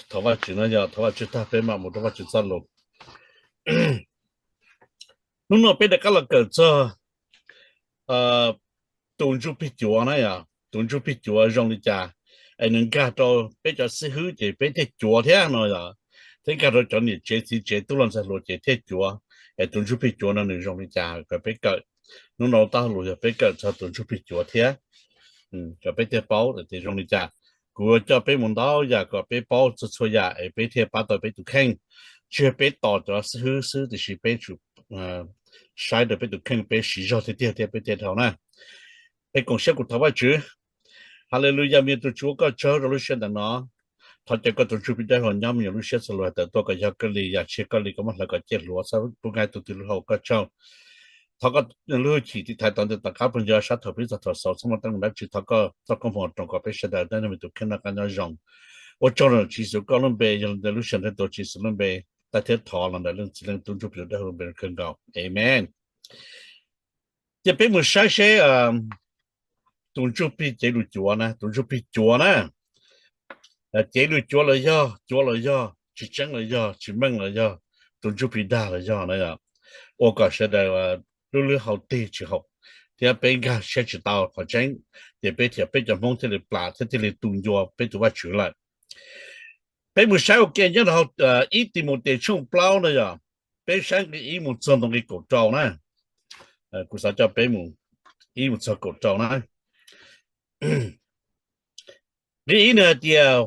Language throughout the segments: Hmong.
thov Vajtswv no yog thov Vajtswv tag peb mam mus rau Vajtswv txoj lus. Hnub no peb rov qab los kawm txog tus ntsuj plig cuav na yom, tus ntsuj plig cuav zoo li cas es nws nkag rau peb cov xib hwb ces peb thiaj cuav thiab no yom, thiab nkag rau cov niam tsev txiv tsev tub hluas ntxhais hluas ces thiaj cuav, es tus ntsuj plig cuav no nws zoo li cas kom peb kawm. Hnub no tab lus yog peb kawm txog tus ntsuj plig cuav thiab, kom peb thiaj paub tias zoo li cas. Kuv yuav coj peb mus ntau yam kom peb paub txhua txhua yam es peb thiaj pab tau peb tus kheej. Tsis yog peb tos cov xib hwb xwb tiam sis peb tsum saib rau peb tus kheej peb siv zog tiag tiag thiab peb thiaj dhau na. Peb koom siab kuv thov Vajtswv. Haleluya, me tug Tswv ua koj tsaug rau lub sij hawm ntawm no. Thov caw koj tus ntsuj plig dawb huv nyob me nyuam lub siab txhua lub hais tawm tuaj kom yog koj li, yam tsis yog koj li koj muab hlawv kom ciaj hluav txhob pub nqa tus twg lub hauv koj tsaug. Thov koj lub hwj chim tiv thaiv tom ntej tom qab ploog nco sab thaum pib txog thaum xaus txhob muaj teeb meem dab tsi, thov koj txoj koob hmoov rau kom peb sawv daws nyob me tus kheej noj qab nyob zoo. Ua tsaug rau Tswv Yexus koj lub npe, yog li ntawd lub sij hawm nrog tuav Tswv Yexus lub npe, tag thiab thov los ntawm Leej Txiv Leej Tub Ntsuj Plig Dawb Huv npe kawg nkaus. Amen. Ces peb mus saib seb tus ntsuj plig cev lus cuav na, tus ntsuj plig cuav na, cev lus cuav los yog, cuav los yog, tsis tseeb los yog, tsis meej los yog, tus ntsuj plig dag los yog na, ua kom sawv daws lub lub hau tig tsis haum, thiab peb nkag siab tsis tau qhov tseeb, ces peb thiaj peb cov Hmoob thiaj li plam thiab thiaj li tu ncua peb tus Vajtswv lawm. Peb mus saib ua ke nyob rau hauv ib Timautes tshooj plaub na yom, peb saib nqe ib mus txog ntawm nqe kaum rau na. Kuv xav coj peb mus ib mus txog kaum rau na. Nqe ib nws hais tias,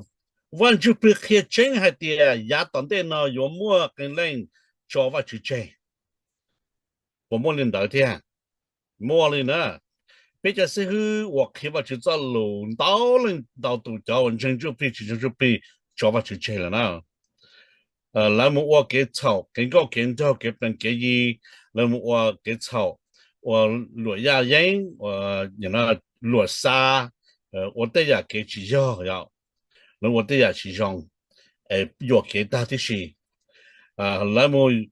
Vaj Ntsuj Plig qhia tseeb hais tias yav tom ntej no yuav muaj qee leej tso Vajtswv tseg. Puas muaj li ntawd thiab? Muaj li na. Peb cov xib hwb uas qhia Vajtswv txoj lus ntau leej ntau tus, cov uas ntseeg Ntsuj Plig tsis ntseeg Ntsuj Plig, tso Vajtswv tseg lawm na. Lawv mus ua kev txhaum, kev nkauj kev nraug, kev plees kev yi, lawv mus ua kev txhaum, ua luam yaj yeeb, luam xa, ua tej yam kev tsis yog, lawv ua tej yam tsis zoo, yuam kev tag tib si. Lawv mus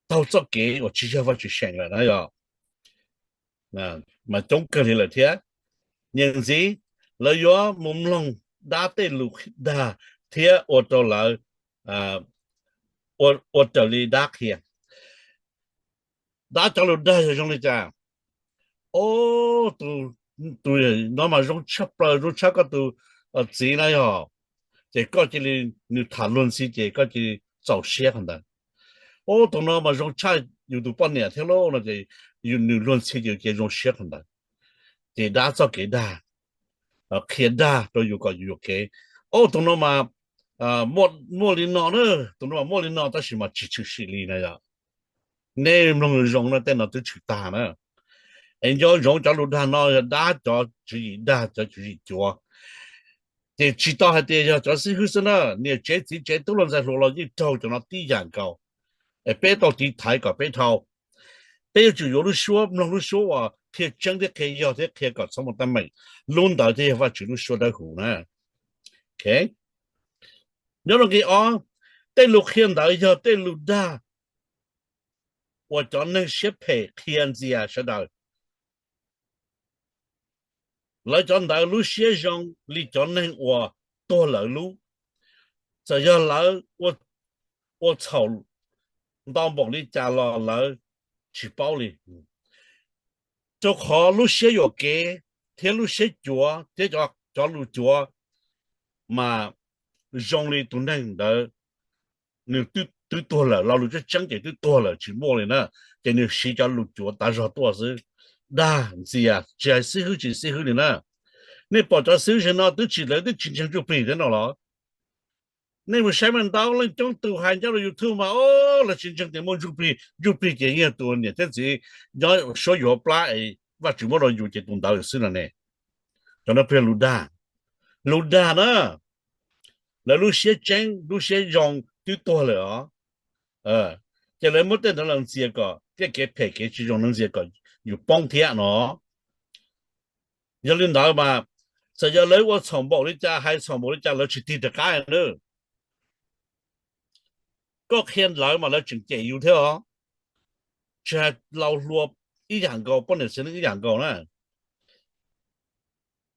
taug txoj kev uas tsis yog Vajtswv seem lawm na yom. Mas coob kawg li lawm thiab. Nyias ntxiv, lawv yuav mus mloog dab tej lus dag thiab ua rau lawv ua raws li dab qhia. Dab cov lus dag yog zoo li cas? Tus no mas zoo tshaj plaws, zoo tshaj koj tus txiv na yog, ces koj cia li, nws tham luag ntxhi ces koj cia li txaus siab qhov ntawd. Tus no mas zoo tshaj yus tus poj niam thiab lauj no ces nws luag ntxhi ces cia zoo siab qhov ntawd. Ces dab txoj kev dag, qhia dag rau yus kom yus yuam kev. Tus no mas muaj li no na, tus no mas muaj li no tab sis mas tsis tshwm sim li na yom. Nej mloog zoo na, tej no twb tshwm tag na. Es nco ntsoov cov lus dag no yog dab cov tswv yim dag, cov tswv yim cuav. Ces tsis tau hais tias yog cov xib hwb xwb na, niam tsev txiv tsev tub hluas ntxhais hluas los yeej raug cov no tib yam nkaus. Es peb tau tiv thaiv kom peb dhau. Peb yuav tsum yuav lub suab, mloog lub suab uas qhia tseeb thiab qhia yog thiab qhia kom txhob muaj teeb meem. Lub ntawd thiaj yog Vajtswv lub suab dawb huv na. Nyob rau nqe ob, tej lus qhia ntawd yog tej lus dag uas cov neeg siab phem qhia ntxias sawv daws. Lawv cov ntawd lub siab zoo li cov neeg uas tuag lawv lub. Txawm yog lawv ua txhaum ntau npaum li cas los lawv tsis paub li, rau qhov lub siab yuam kev thiab lub siab cuav thiab cov lus cuav mas zoo li tus neeg ntawd nws twb tuag lawm, lo lus tseeb tseeb ces twb tuag lawm tsis muaj li na, ces nws siv cov lus cuav tas zog tuaj xwb, dag ntxias tsis hais xib hwb tsis xib hwb li na. Nej pom cov xib hwb no twb tsis, lawv twb tsis ntseeg Ntsuj Plig thiab no los? Nej mus saib mas ntau leej coob tus hais nyob rau YouTube mas, o, lawv tsis ntseeg tias muaj Ntsuj Plig, Ntsuj Plig ces yog tus niam thiab txiv nyob suab yus hauv plab es Vajtswv muab rau yus ces tus ntawd xwb no ne. Cov no pheej lus dag, lus dag na. Lawv lub siab tseeb lub siab zoo twb tuag lawm os, ces lawv muab tej ntawd los ntxias kom tej kev phem kev tsis zoo no ntxias kom yus poob thiab no. Yog li ntawd mas txawm yog lawv ua txhaum npaum li cas hais txhaum npaum li cas lawv tsis tig rov qab na. Koj qhia lawv mas lawv tseem cem yus thiab os. Tsis hais laus hluas ib yam nkaus, poj niam txiv neej ib yam nkaus na.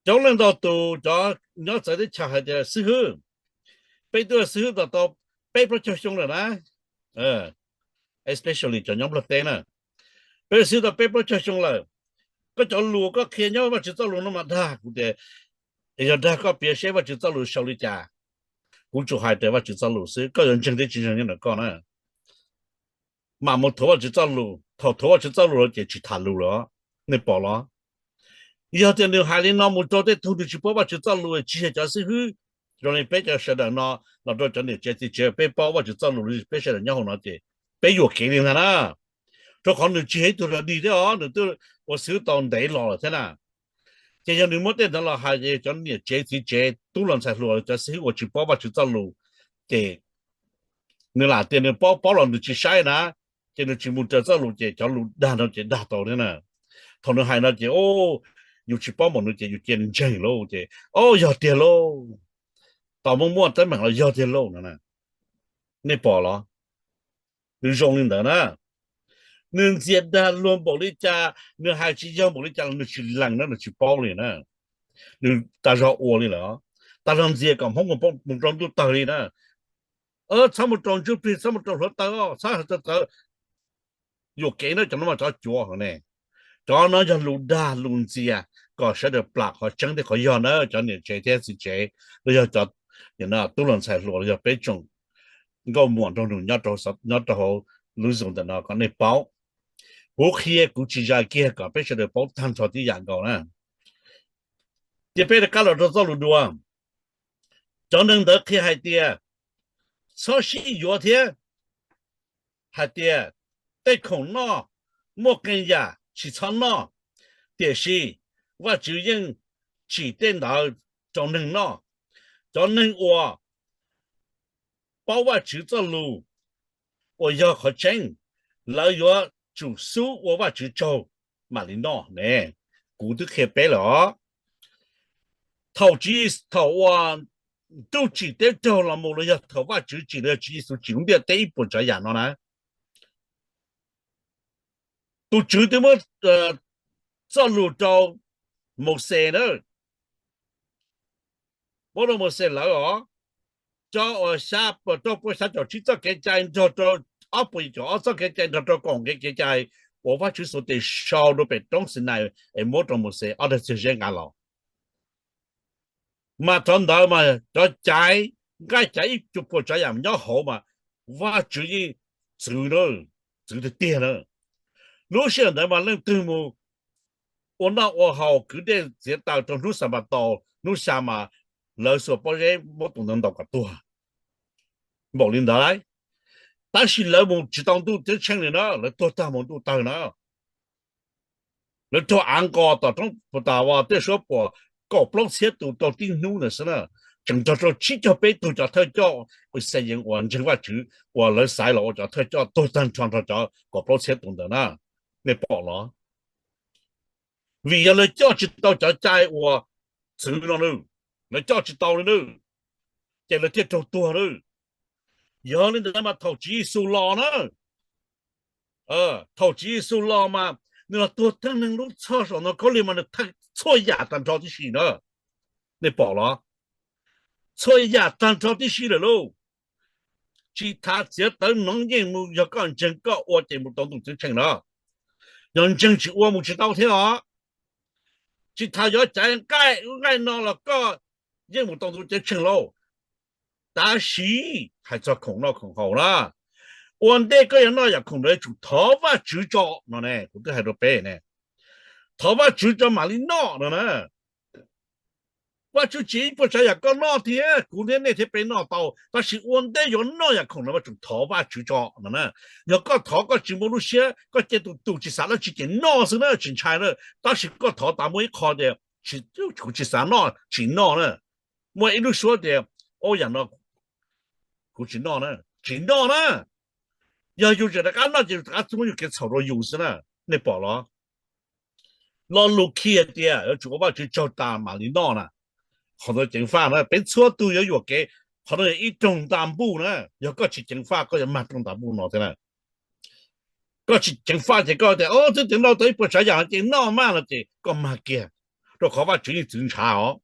Coob leej ntau tus cov nyob txawv teb chaws hais tias xib hwb, peb twb ua xib hwb tau peb plaub caug xyoo lawm na, especially cov nyob Nplog teb na, peb ua xib hwb tau peb plaub caug xyoo lawm, koj cov lus koj qhia nyob Vajtswv txoj lus no mas dag. Kuv tias, yog dag koj piav seb Vajtswv txoj lus sau li cas. Kuv tsuas hais tias Vajtswv txoj lus xwb, koj yuav ntseeg thiab tsis ntseeg nyob ntawm koj na. Mam mus thuav Vajtswv txoj lus, thaum thuav Vajtswv txoj lus lawm ces tsis tham lus lawm, nej pom los? Yog tias nws hais li no mus rau tej tug nws tsis paub Vajtswv txoj lus, tsis yog cov xib hwb, zoo li peb cov sawv daws no, los rau cov niam tsev txiv tsev peb paub Vajtswv txoj lus, peb sawv daws nyob hauv no ces peb yuam kev li ntag na. Rau qhov nws tsis yog ib tug dog dig thiab os, nws twb ua xib hwb tau ntev los lawm thiab na. Ces yog nws muab tej ntawd los hais ces cov niam tsev txiv tsev tub los ntxhais hluas cov xib hwb uas tsis paub Vajtswv txoj lus ces nws lam tias nws paub paub los nws tsis saib na, ces nws tsis mus raws txoj lus ces cov lus dag no ces dag tau thiab na. Thaum nws hais no ces, o, yus tsis paub npaum nws ces yus cia ntseeg lauj ces, o, yog tiag lauj, tau muaj muaj teeb meem los yog tiag lauj no. Nej pom los? Nws zoo li ntawd na. Nws ntxias dag luag npaum li cas, nws hais tsis yog npaum li cas los nws tsis lees na, nws tsis paub li na. Nws tas zog ua li lawm, tas zog ntxias kom Hmoob mus rau ntuj tawg li na. Txhob mus rau ntsuj plig, txhob mus rau hluav taws, txhob hais txawv txawv. Yuam kev na, cov no mas cov cuav hov ne. Cov no yog lus dag lus ntxias kom sawv daws plam qhov tseeb thiab qhov yog na, cov niam tsev thiab txiv tsev, los yog cov tub los ntxhais hluas, los yog peb tsoom nkauj muam nraug nus nyob rau hauv lub zoo ntawm no kom nej paub. Kuv qhia kuv tsis zais kiag kom peb sawv daws paub tag nrho tib yam nkaus na. Ces peb rov qab los rau txoj lus dua. Cov neeg ntawd qhia hais tias, txhob sib yuav thiab, hais tias tej khoom noj muaj qee yam tsis txhob noj, tiam sis Vajtswv yeej tsim tej ntawd rau neeg noj. Cov neeg uas paub Vajtswv txoj lus uas yog qhov tseeb, lawv yuav tsum xub ua Vajtswv tsaug mam li noj ne. Kuv twb qhia peb lawm os. Thaum tsis, thaum uas ntuj tsim teb raug los mus los yog thaum Vajtswv tsim los yog Tswv Yexus tsim lub ntiaj teb ib puas tsav yam no na, tus Tswv twb muab txoj lus rau Mauxes na, muab rau Mauxes lawv os, cov uas xya puas rau puas xya caum tsib txoj kev cai nrog rau ob puas yim caum ob txoj kev cai nrog rau kaum kev kev cai uas Vajtswv xuas tes sau rau pem roob Xinais es muab rau Mauxes ob daig txiag zeb nqa los. Mas cov ntawd mas cov caiv, nqaij caiv ib puas tsav yam nyob hauv mas Vajtswv yeej txwv, txwv tiag tiag na. Lub sij hawm ntawd mas leej twg mus ua noj ua haus kwv dej txiav taws rau hnub Xanpataus, hnub xya mas lawv xuas pob zeb muab tus ntawd ntaus kom tuag. Npaum li ntawd, tab sis lawv mus tsis tau ntuj ceeb tsheej li na, lawv tuag tag mus ntuj tawg na. Lawv raug av nqos tom roob puas tas, tej suab puas kaum plaub txhiab tus rau tib hnub ntawd xwb na. Tseem nrog rau tsib caug peb tug cov thawj coj Ixayees uas ntseeg Vajtswv uas lawv xaiv los ua cov thawj coj tuag tag nrho nrog cov kaum plaub txhiab tus ntawd na. Nej pom los? Vim yog lawv coj tsis tau cov cai uas txwv no na, lawv coj tsis tau li na, ces lawv thiaj raug tuag na. Yog li ntawd mas thaum Tswv Yexus los na, thaum Tswv Yexus los mas nws los tuag theej neeg lub txhoj saum ntoo khaub lig mas nws theej txhua yam tag nrho tib si na. Nej pom los? Txhua yam tag nrho tib si lawm lauj. Tsis tas txiav tawv noov yeej mus, yog koj ntseeg koj ua ces mus tau ntuj ceeb tsheej na. Yog ntseeg tsis ua mus tsis tau thiab os. Tsis tas yuav caiv nqaij ub nqaij no los koj yeej mus tau ntuj ceeb tsheej lauj. Tab sis hais txog khoom noj khoom haus na, ua ntej koj yuav noj yam khoom ntawd tsum thov Vajtswv tso no ne, kuv twb hais rau peb ne. Thov Vajtswv tso mam li noj no na. Vajtswv tsim ib puas tsav yam koj noj thiab kuv thiab nej thiab peb noj tau, tab sis ua ntej yuav noj yam khoom no mas tsum thov Vajtswv tso no na. Yog koj thov koj tsis muaj lub siab, koj cia tus tus tsis xav dab tsi ces noj xwb na, tsis ntshai na. Tab sis koj thov tas muaj ib qho tias, kuv tsis xav noj, tsis noj na. Muaj ib lub suab tias, o yam no kuv tsis noj na, tsis noj na. Yog yus tseem rov qab noj ces rov qab muab yus kev txhaum rau yus xwb na. Nej pom los? Lo lus khi hais tias yuav tsum ua Vajtswv tsaug tas mam li noj na. Qhov ntawd ceev faj na, peb txhua tus yuav yuam kev. Qhov no yog ib rooj nta npuj na, yog koj tsis ceev faj koj yuav mag rooj nta npuj no thiab na. Koj tsis ceev faj ces koj tias, o, twb tias noj tau ib puas tsav yam no ces noj maj no ces koj mag kiag. rau qhov Vajtswv yeej txwv ntshav os.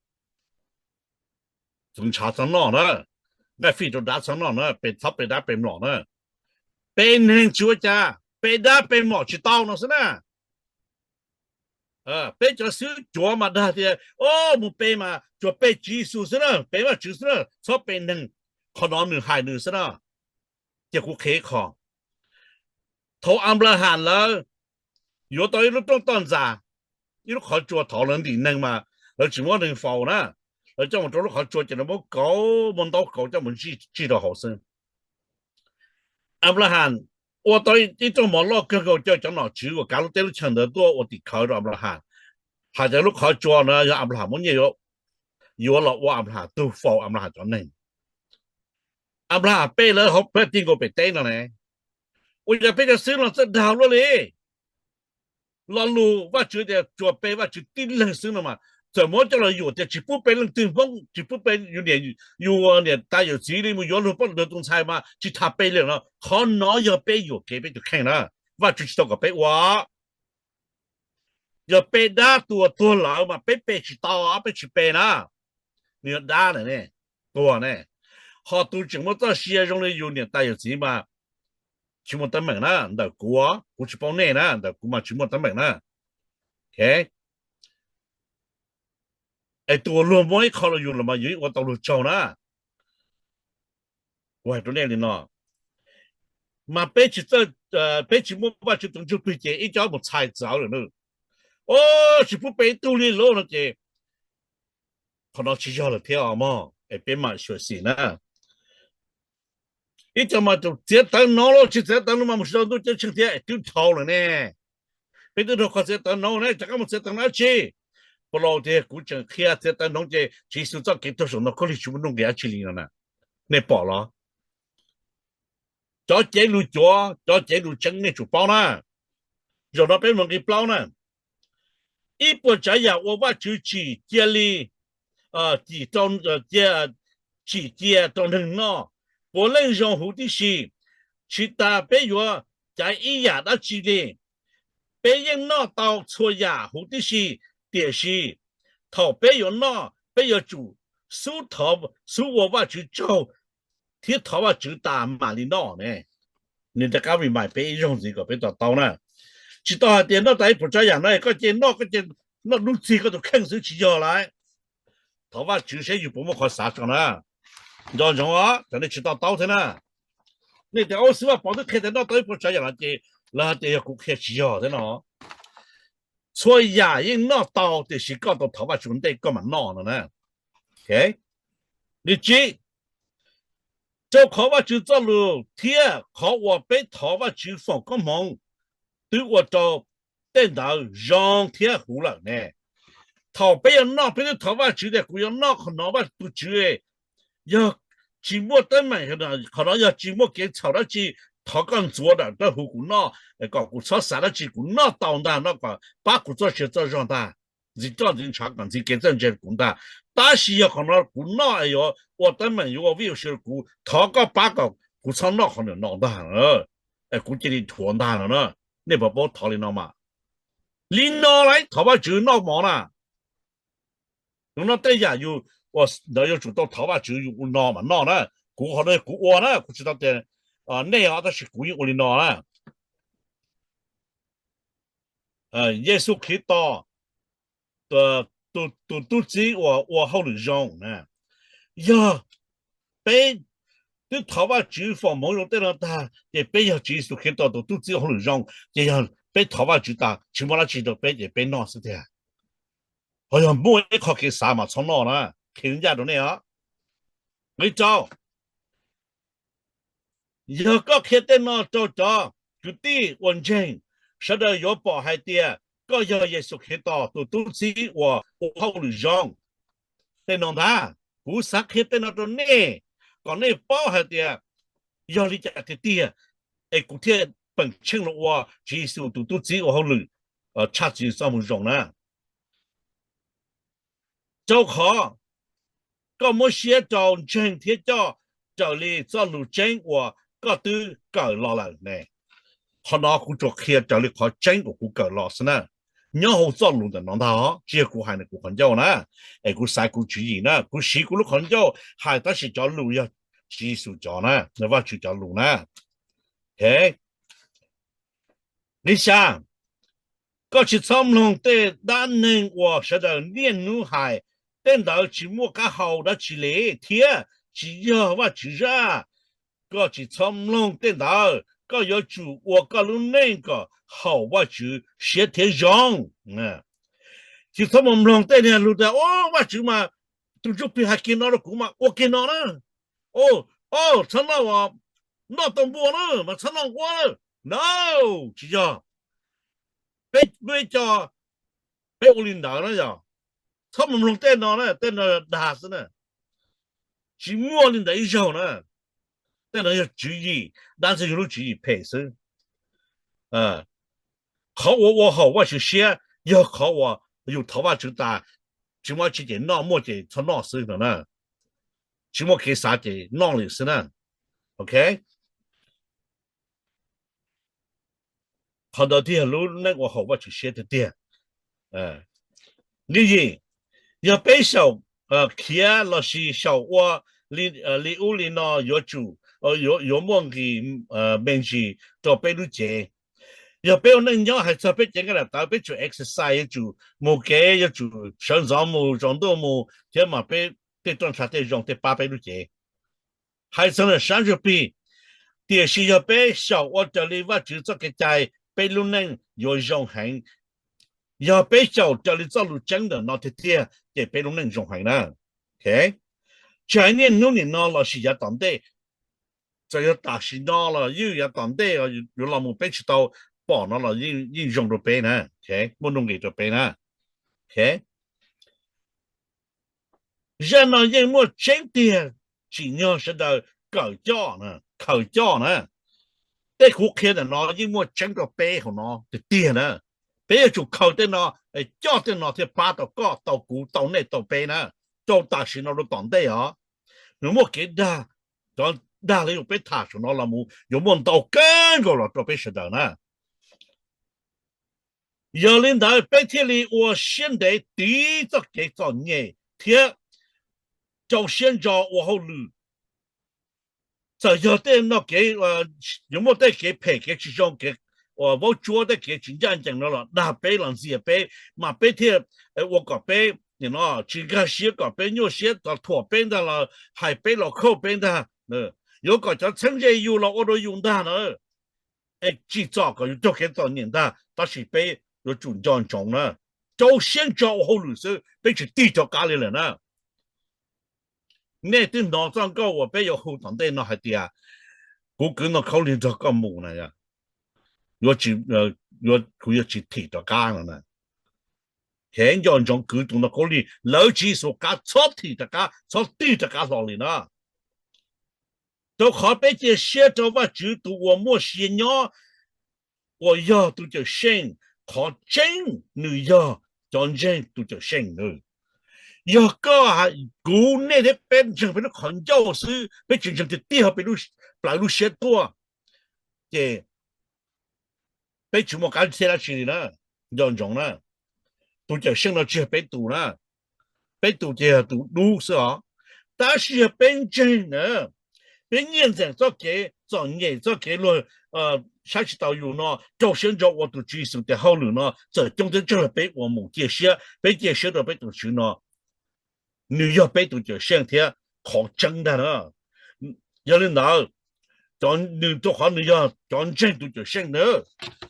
Txwv ntshav txhob noj na, nqaij fij rau dab txhob noj na, pe txhob pe dab pe mlom na. Pe neeg tsis ua cas, pe dab pe mlom tsis tau no xwb na. Peb cov xib hwb cuav mas dag tias, o, mus pe mas tsuas pe Tswv Yexus xwb na, pe Vajtswv xwb na, txhob pe neeg. Qhov no nws hais nws xwb na. Ces kuv qhia ib qho. Thaum Anplaham lawv yuav tau ib lub rooj toj ntxas, ib lub qhov tsua, thaum lawv ntim neeg mas lawv tsis muab neeg faus na, lawv coj mus rau lub qhov tsua ces lawv muab kauv, muab ntaub kauv coj mus ntsij rau hauv xwb. Anplaham ua tau ib rooj mov loj kawg nkaus, caw cov nom tswv uas kav lub teb lub chaw ntawd tuaj ua tim khawv rau Anplaham, hais tias lub qhov tsua no yog Anplaham muab nyiaj yuav los ua Anplaham tug faus Anplaham cov neeg. Anplaham pe lawv hauv plawv ti nkaus pem teb no ne. Ua cas peb cov xib hwb no txawj dag luaj li? Lo lus Vajtswv tias tsuas pe Vajtswv tib leeg xwb no mas, txawm muab coj los yuam tias tsis pub pe leej twg Hmoob, tsis pub pe yus niam, yus niam tais yawm txiv li, mus yuav luag poj luag tus ntxhais mas tsis tas pe li no. Qhov no yog peb yuam kev peb tus kheej na, Vajtswv tsis tau kom peb ua. Yog pe dab tuag tuag lawm mas peb pe tsis tau, peb tsis pe na. Nws yog dab na, tuag ne. Ho tus tseem muaj txoj sia zoo li yus niam tais yawm txiv mas tsis muaj teeb meem na, ntawm kuv, kuv tsis paub nej na, ntawm kuv mas tsis muaj teeb meem na. Es tus uas luag muab ib qho rau yus los mas yus ua tau luag tsaug na. Kuv hais rau nej li no, mas peb tsis txawj, peb tsis muaj Vajtswv tus ntsuj plig ces ib co mus txhais txawv lawm na. O, tsis pub pe ib tug li lauj no ces qhov no tsis yog lawm thiab os mog, es peb mam xyuam xim na. Ib co mas txiav tawv no los tsis txiav tawv no mas mus tsis tau ntuj ceeb tsheej thiab, twb dhau lawm ne. Peb twb raug qhov txiav tawv no ne, rov qab mus txiav tawv no dab tsi? Paulus tias kuv tseem qhia txiav tawv no ces Tswv Yexus txoj kev tuag saum ntoo khaub lig tsis muaj nuj nqis dab tsi li no na. Nej pom los? Cov cev lus cuav, cov cev lus tseeb nej tsum paub na. Zaum no peb mus nqi plaub na. Ib puas tsav yam uas Vajtswv tsim cia li, tsim cia rau neeg noj, puav leej zoo huv tib si. Tsis tas peb yuav caiv ib yam dab tsi li, peb yeej noj tau txhua yam huv tib si. Tiam sis thaum peb yuav noj, peb yuav tsum xub thov, xub ua Vajtswv tsaug thiab thov Vajtswv tas mam li noj ne. Nws rov qab remind peb ib zaug ntxiv kom peb to taub na. Tsis tau hais tias noj tas ib puas tsav yam no koj cia noj, koj cia noj dub txig koj tus kheej xwb, tsis yog lawm. Thov Vajtswv seb yus puas muaj qhov xav tso na. Nco ntsoov os, tsam nej tsis to taub thiab na. Nej tias, Au, xib hwb Vaj Pov twb qhia tias noj tau ib puas tsav yam no ces lawv hais tias yog kuv qhia, tsis yog thiab no. Txhua yam yeej noj tau, tiam sis koj tau thov Vajtswv ua ntej koj mam noj no na. Li tsib, rau qhov Vajtswv txoj lus thiab qhov uas peb thov Vajtswv foom koob hmoov twb ua rau tej ntawd zoo thiab huv lawm ne. Thaum peb yuav noj, peb twb thov Vajtswv tias kuv yuav noj qhov no, Vaj tus Tswv, yog tsis muaj teeb meem, qhov no yog tsis muaj kev txhaum dab tsi, thov koj ntxuav dawm dawb huv kuv noj, kom kuv txhob xav dab tsi, kuv noj tau ntag, noj kom pab kuv txoj sia txoj zog ntag, ntxiv roj ntxiv ntshav kom ntxiv kev txawj ntse kuv ntag. Tab sis yog qhov no kuv noj es yuav ua teeb meem, yuav ua vij ua sw, kuv thov koj pab kom kuv txhob noj qhov no ntag, es kuv cia li dhuav ntag no na. Nej puas paub thov li no mas? Li no lauj, thov Vajtswv noj mov na. Tus no tej yam yus ua ntawd yuav tsum tau thov Vajtswv, yus ua no mas noj na. Kuv qhov no kuv ua na, kuv tsis tau tias nej os, tab sis kuv yeej ua li no na. Yexus Khetos, tus tub txib uas ua hauj lwm zoo na, yog peb twb thov Vajtswv foom hmoov zoo tej no tag ces peb yog Tswv Yexus Khetos tus tub txib ua hauj lwm zoo, ces yog peb thov Vajtswv tas tsis muaj dab tsi rau peb ces peb noj xwb tiag. Ho yog muaj ib qho kev xav mas txhob noj na, qhia ncaj rau nej os. Nqe rau, yog koj qhia tej no rau cov kwv tij uas ntseeg, sawv daws yuav pom hais tias koj yog Yexus Khetos tus tub txib uas ua hauj lwm zoo. Tej no ntag, kuv xav qhia tej no rau nej, kom nej paub hais tias yog li cas tiag tiag es kuv thiaj peem tsheej los ua Tswv Yexus tus tub txib ua hauj lwm tshaj Tswv Yexus txoj moo zoo na. Rau qhov koj muab siab rau ntseeg thiab coj raws li txoj lus tseeb uas koj twb kawm los lawm ne. Qhov no kuv tsuas qhia raws li qhov tseeb uas kuv kawm los xwb na. nyob hauv txoj lus ntawm no ntag, tsis yog kuv hais ntawm kuv qhov ncauj na, es kuv xaiv kuv tswv yim na, kuv siv kuv lub qhov ncauj hais tab sis cov lus yog Tswv Yexus cov na, Vajtswv cov lus na. Nqe xya, koj tsis txhob mloog tej dab neeg uas sawv daws niaj hnub hais, tej ntawd tsis muaj qab hau dab tsi li thiab tsis yog Vajtswv zaj. Koj tsis txhob mloog tej ntawd, koj yuav tsum ua koj lub neej kom haum Vajtswv siab thiab zoo. Tsis txhob mus mloog tej niag lus tias, o, Vajtswv mas, tus Ntsuj Plig hais kiag no rau kuv mas ua kiag no na. O, txhob noj, noj tau npua na mas txhob noj nquab na. No, tsis yog. Peb, peb cov, peb ua li ntawd na yog, txhob mus mloog tej no na, tej no dag xwb na. Tsis muaj li ntawd ib zaug na. Tej no yog tswv yim, dab ntxwg yug lub tswv yim phem xwb. Qhov uas ua haum Vajtswv siab yog qhov uas yus thov Vajtswv tas, tsis muaj dab tsi ces noj, muaj ces txhob noj xwb no na. Tsis muaj kev xav ces noj lawm xwb na. Ok, qhov ntawd thiaj yog lub neej ua haum Vajtswv siab tiag tiag. Nqe yim, yog peb xyaum khiav lossis xyaum ua li ub li no yuav tsum, yuav muaj nqis me ntsis rau peb lub cev. Yog peb ua neej nyob hais txog peb cev nqaij daim tawv, peb tsum exercise, yuav tsum mus kev, yuav tsum sawv ntxov mus, tsaus ntuj mus thiab mas peb tej roj ntsha tej zoo tej pab peb lub cev. Hais txog ntawm sab ntsuj plig, tiam sis yog peb xyaum ua raws li Vajtswv txoj kev cai, peb lub neej yuav zoo heev. Yog peb xyaum raws li txoj lus tseeb ntawm no tiag tiag ces peb lub neej zoo heev na. Tsis hais niaj hnub nim no lossis yav tom ntej, txawm yog tam sim no los yeej yav tom ntej yuav los mus peb tsis tau pom no los yeej zoo rau peb na, muaj nuj nqis rau peb na. Zaj no yeej muaj tseeb tiag, tsim nyog sawv daws kawm coj, khaws coj na. Tej kuv qhia ntawm no yeej muaj tseeb rau peb hauv no tiag tiag na. Peb yuav tsum khaws tej no, coj tej no thiaj pab tau koj, tau kuv, tau nej, tau peb na, rau tam sim no rau tom ntej os. Nws muaj kev dag, cov dag li uas peb tham saum no los mus yuav muaj ntau kawg nkaus los rau peb sawv daws na. Yog li ntawd peb thiaj li ua siab ntev tiv txoj kev txom nyem thiab rau siab ntso ua hauj lwm. Txawm yog tej no kev, yuav muaj tej kev phem kev tsis zoo, kev uas vaub tsuab tej kev tsis ncaj ncees no los dag peb los ntxias peb, mas peb thiaj ua kom peb tsis nkag siab, kom peb nyuaj siab, los thuam peb ntag, los hais peb los khauj peb ntag. Yuav kom cov txheeb ze yus los ua rau yus ntag na. Es tsim txom kom yus raug kev txom nyem ntag, tab sis peb yuav tsum nco ntsoov na, rau siab ntso ua hauj lwm xwb, peb tsis tig rov qab li lawm na. Nej twb hnov txoj nkauj uas peb yuav hu tom ntej no hais tias, kuv kwv Ntoo Khaub Lig nrog koj mus na, kuv yuav tsis thim rov qab no na. Heev, nco ntsoov kwv tus Ntoo Khaub Lig, lawv tsis xus qab, txhob thim rov qab, txhob tig rov qab hlo li na. Rau qhov peb cia siab rau Vajtswv tus uas muaj sia nyob, uas yog tus Cawm Seej. Qhov tseeb nws yog cov ntseeg tus Cawm Seej nws. Yog koj, kuv, nej thiab peb ntseeg peb lub qhov ncauj xwb, peb tsis ntseeg tiag tiag peb plawv lub siab tuaj, ces peb tsis muaj qab thiab dab tsi li na. Nco ntsoov na, tus Cawm Seej no tsis yog peb tus na. Peb tus ces yog tus dub xwb os. Tab sis yog peb ntseeg na, peb nyiaj ntxeem txoj kev txom nyem, txoj kev luag saib tsis taus yus no, rau siab ntso ua tus Tswv Yexus tes hauj lwm no, txawm coob thiab tsawg los peb ua mus cia siab, peb cia siab rau peb tus Tswv no, nws yog peb tus Cawm Seej thiab qhov tseeb ntag na. Yog li ntawd, nws rau qhov nws yog cov ntseeg tus Cawm Seej na.